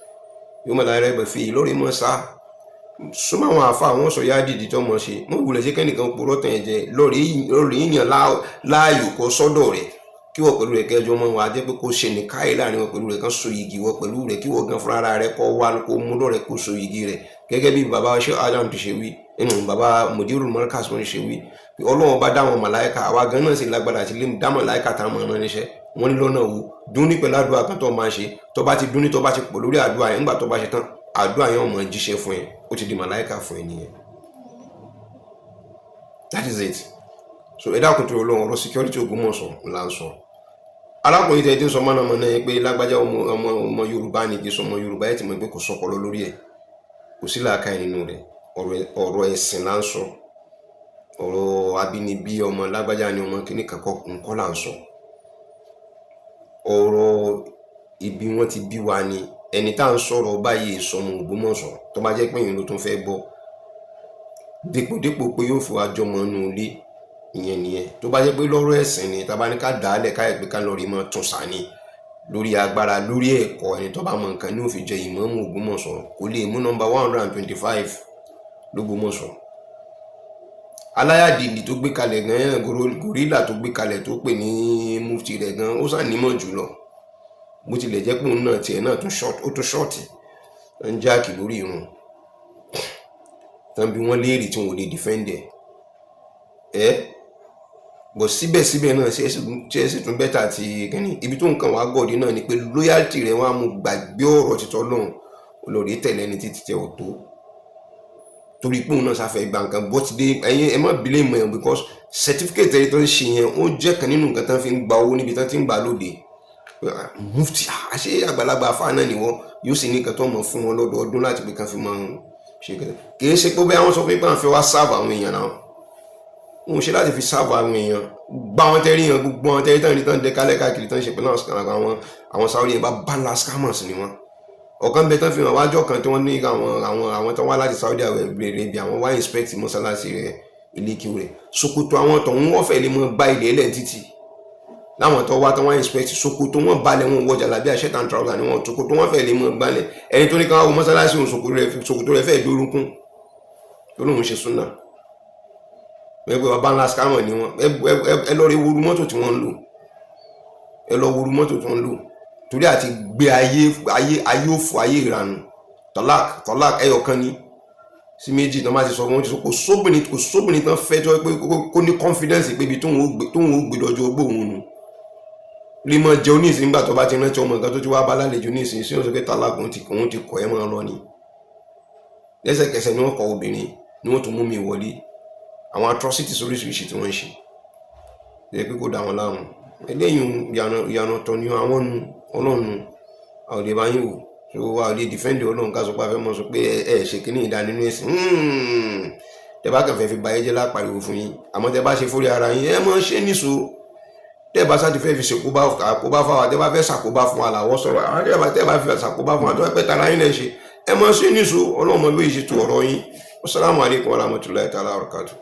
yóò mọ̀ lára ẹgbẹ̀ fi lórí mọ́sá súnmọ́ àwọn àfa àwọn sọ yá dìdí tó mọ̀ ṣe mọ́ wulẹ̀ ṣe kẹ́nìkan purọ́ tẹ̀ jẹ lórí yàn láàyò kó sọ́dọ̀ rẹ̀ kí wọ́n pẹ̀lú rẹ̀ kẹjọ mọ́ wa jẹ́ pé kó ṣe ní káyè láàrin wọn pẹ̀lú rẹ̀ kan so igi wọ́n pẹ̀lú rẹ̀ kí wọ́n gan fúnra rẹ̀ kọ́ wá kó mú lọ́rẹ̀ kó so igi rẹ̀, gẹ́gẹ́ bí baba Sheikh Adam ti ṣe wí, inú baba Mudirul Markaz wọn ṣe wí pé Ọlọ́run bá dá wọn màláìka, àwa gan náà sì lágbára àti lè dá màláìka táwọn ọmọ níṣẹ́ wọn ní lọ́nà wo dún ní pẹ̀lú àdúrà kan tó máa ṣe. Tó bá ti dún ní, tó bá ti pọ̀ lórí àdúrà yẹn, nígbà tó bá ṣe tán, àdúrà yẹn ó máa jíṣẹ́ fún ẹ, ó ti di màláìka fún ẹ nìyẹn. That is it. So ẹ dákun tó Ọlọ́run, ọ̀rọ̀ security Ògbómọ̀ṣọ́ là ń sọ. Arákùnrin tẹ ti ń sọ mọ́nàmọ́ná yẹn pé lágbájá ọmọ Yorùbá ni, kì í sọ ọmọ Yorùbá, ẹ ti mọ̀ pé kò sọpọlọ lórí ẹ̀, kò sí làákàyè nínú rẹ̀. Ọ̀rọ̀ ẹ̀sìn là ń sọ. Ọ̀rọ̀ abínibí, ọmọ lágbájá ni, ọmọ kìíní kankan nǹkan là ń sọ. Ọ̀rọ̀ ibi wọ́n ti bí wa ni. Ẹni tá à ń sọ̀rọ̀ báyìí sọmọ Ògbómọ̀ṣọ́, tó bá jẹ́ pé èèyàn ló tún fẹ́ gbọ́ dípòdípò pé yóò fi wá jọmọ inú ilé ìyẹn nìyẹn. Tó bá jẹ́ pé lọ́rọ̀ ẹ̀sìn ni, tá bá ní ká dàálẹ̀ káyọ̀ pé ká lọ rí mọ́ tún sá ni lórí agbára, lórí ẹ̀kọ́, ẹni tó bá mọ nǹkan ní òfin jẹ ìmáàmù Ògbómọ̀ṣọ́, kò lè mú nọ́mbà 125 l'Ógbómọ̀ṣọ́. Aláyàdìdì tó gbé kalẹ̀ gan, gòrílà tó gbé kalẹ̀ tó pè ní mufti rẹ̀ gan, ó sàn nímọ̀ jùlọ, bó tilẹ̀ jẹ́ pé òun náà tiẹ̀ náà tún short, ó tún short ń jáàkì lórí irun tán bí wọ́n léèrè tí wọn ò lè defend ẹ̀ ẹ́ bọ̀. Síbẹ̀síbẹ̀ náà, ṣe é sì tún better ti kínní. Ibi tó nǹkan wàá gọ̀ọ́dí náà ni pé loyalty rẹ̀ wọ́n á mú gbàgbé ọ̀rọ̀ títọ́ lọ́hùn olórí tẹ̀lé ẹni títí tẹ ò tó, torí pé òun náà sáfẹ́ gba nǹkan bó ti dé. Ẹ̀yin ẹ má blame ẹ̀, because certificate ẹ̀ tó ń ṣe yẹn, ó jẹ́ kan nínú nǹkan tán fi ń gba owó níbi tán ti ń gbà lóde. Mufti, àṣé àgbàlagbà afáà náà ni wọ́n yóò sì ní nǹkan tó mọ̀ fún wọn lọ́dọọdún láti pé kan fi máa ṣe kẹtẹ. Kì í ṣe pé bóyá wọ́n sọ pé àwọn fẹ́ wá serve àwọn èèyàn náà, wọn ò ṣe láti fi serve àwọn èèyàn. Gbá wọn tẹ́rí yẹn, gbogbo wọn tẹ́rí tán ní tán dẹ kálẹ̀ káàkiri tán ṣe pẹ̀lú àwọn Saudi yẹn, bá bá scammers ni wọn. Ọ̀kan bẹ tán fi hàn wájọ́ kan tí wọ́n ní àwọn tán wá láti Saudi Arabia, àwọn wá inspect mọ́sálásí rẹ̀, ilé kí rẹ̀, ṣòkòtò àwọn tọ̀hún wọ́n fẹ́ lè mọ bá ilẹ̀ ẹlẹ́ títì. Láwọn tó wá tán wá inspect, ṣòkòtò wọn balẹ̀, wọn wọ jàlábíà, shirt and trouser ni wọn, ṣòkòtò wọn fẹ́ lè mọ balẹ̀. Ẹni tó ní ká wọ mọ́sálásí òun, ṣòkòtò rẹ̀ fẹ́ dórúnkún, tó lóun ṣe súnà. Ẹgbẹ́ bàbá ńlá scammer ni wọn. Ẹ lọ rí wúru mọ́tò tí wọ́n ń lò, ẹ lọ wúru mọ́tò tí wọ́n ń lò, torí àti gbé ayé ayé ayé òfò, ayé ìranù. Tọ́lák tọ́lák ẹyọ kan ní sí méjì tó máa ti sọ fún wọn, ti sọ kò sóbìnrin tán fẹ́ tó pé kó ní confidence pé ibi tóun ó gbé lọ́jọ́ ogbó òun nu lè mọ jẹun ní ìsìn. Nígbà tó bá ti rántí ọmọ nǹkan tó ti wá bá lálejò ní ìsìn sí, ọ̀sẹ̀ pé tọ́lák òun ti kọ̀ ẹ́ máa lọ ni. Lẹ́sẹ̀kẹsẹ̀ ni wọ́n kọ obìnrin ni wọ́n tún mú mi wọlé. Àwọn atrocities oríṣiríṣi tí wọ́n ń ṣe ṣe pé kó dá wọn láàmú. Eléyìí ìyànà tọ̀ ni àwọn nu Ọlọ́run àwọn òde bá yín wò so wa ò lè defend Ọlọ́run ká sọ pé a fẹ́ mọ̀ sọ pé ẹ ṣe kíní ìdá nínú ẹ̀sìn. Tẹ bá kàn fẹ́ fi bayé jẹ́ lápariwo fún yín, àmọ́ tẹ bá ṣe fúri ara yín, ẹ mọ̀ ṣe níṣó. Tẹ bá sá ti fẹ́ fi ṣèkóbá àkóbá fáwa, tẹ bá fẹ́ ṣàkóbá fún wa làwọ̀ sọ̀rọ̀. Àwọn tẹ bá fẹ́ ṣàkóbá fún wa, tó pẹ́ tara yín lẹ̀ ṣe, ẹ mọ̀ ṣe níṣó. Ọlọ́mọ bí ṣe tu ọ̀rọ̀ yín. Wassalamu alaikum warahmatullahi ta'ala wabarakatuh.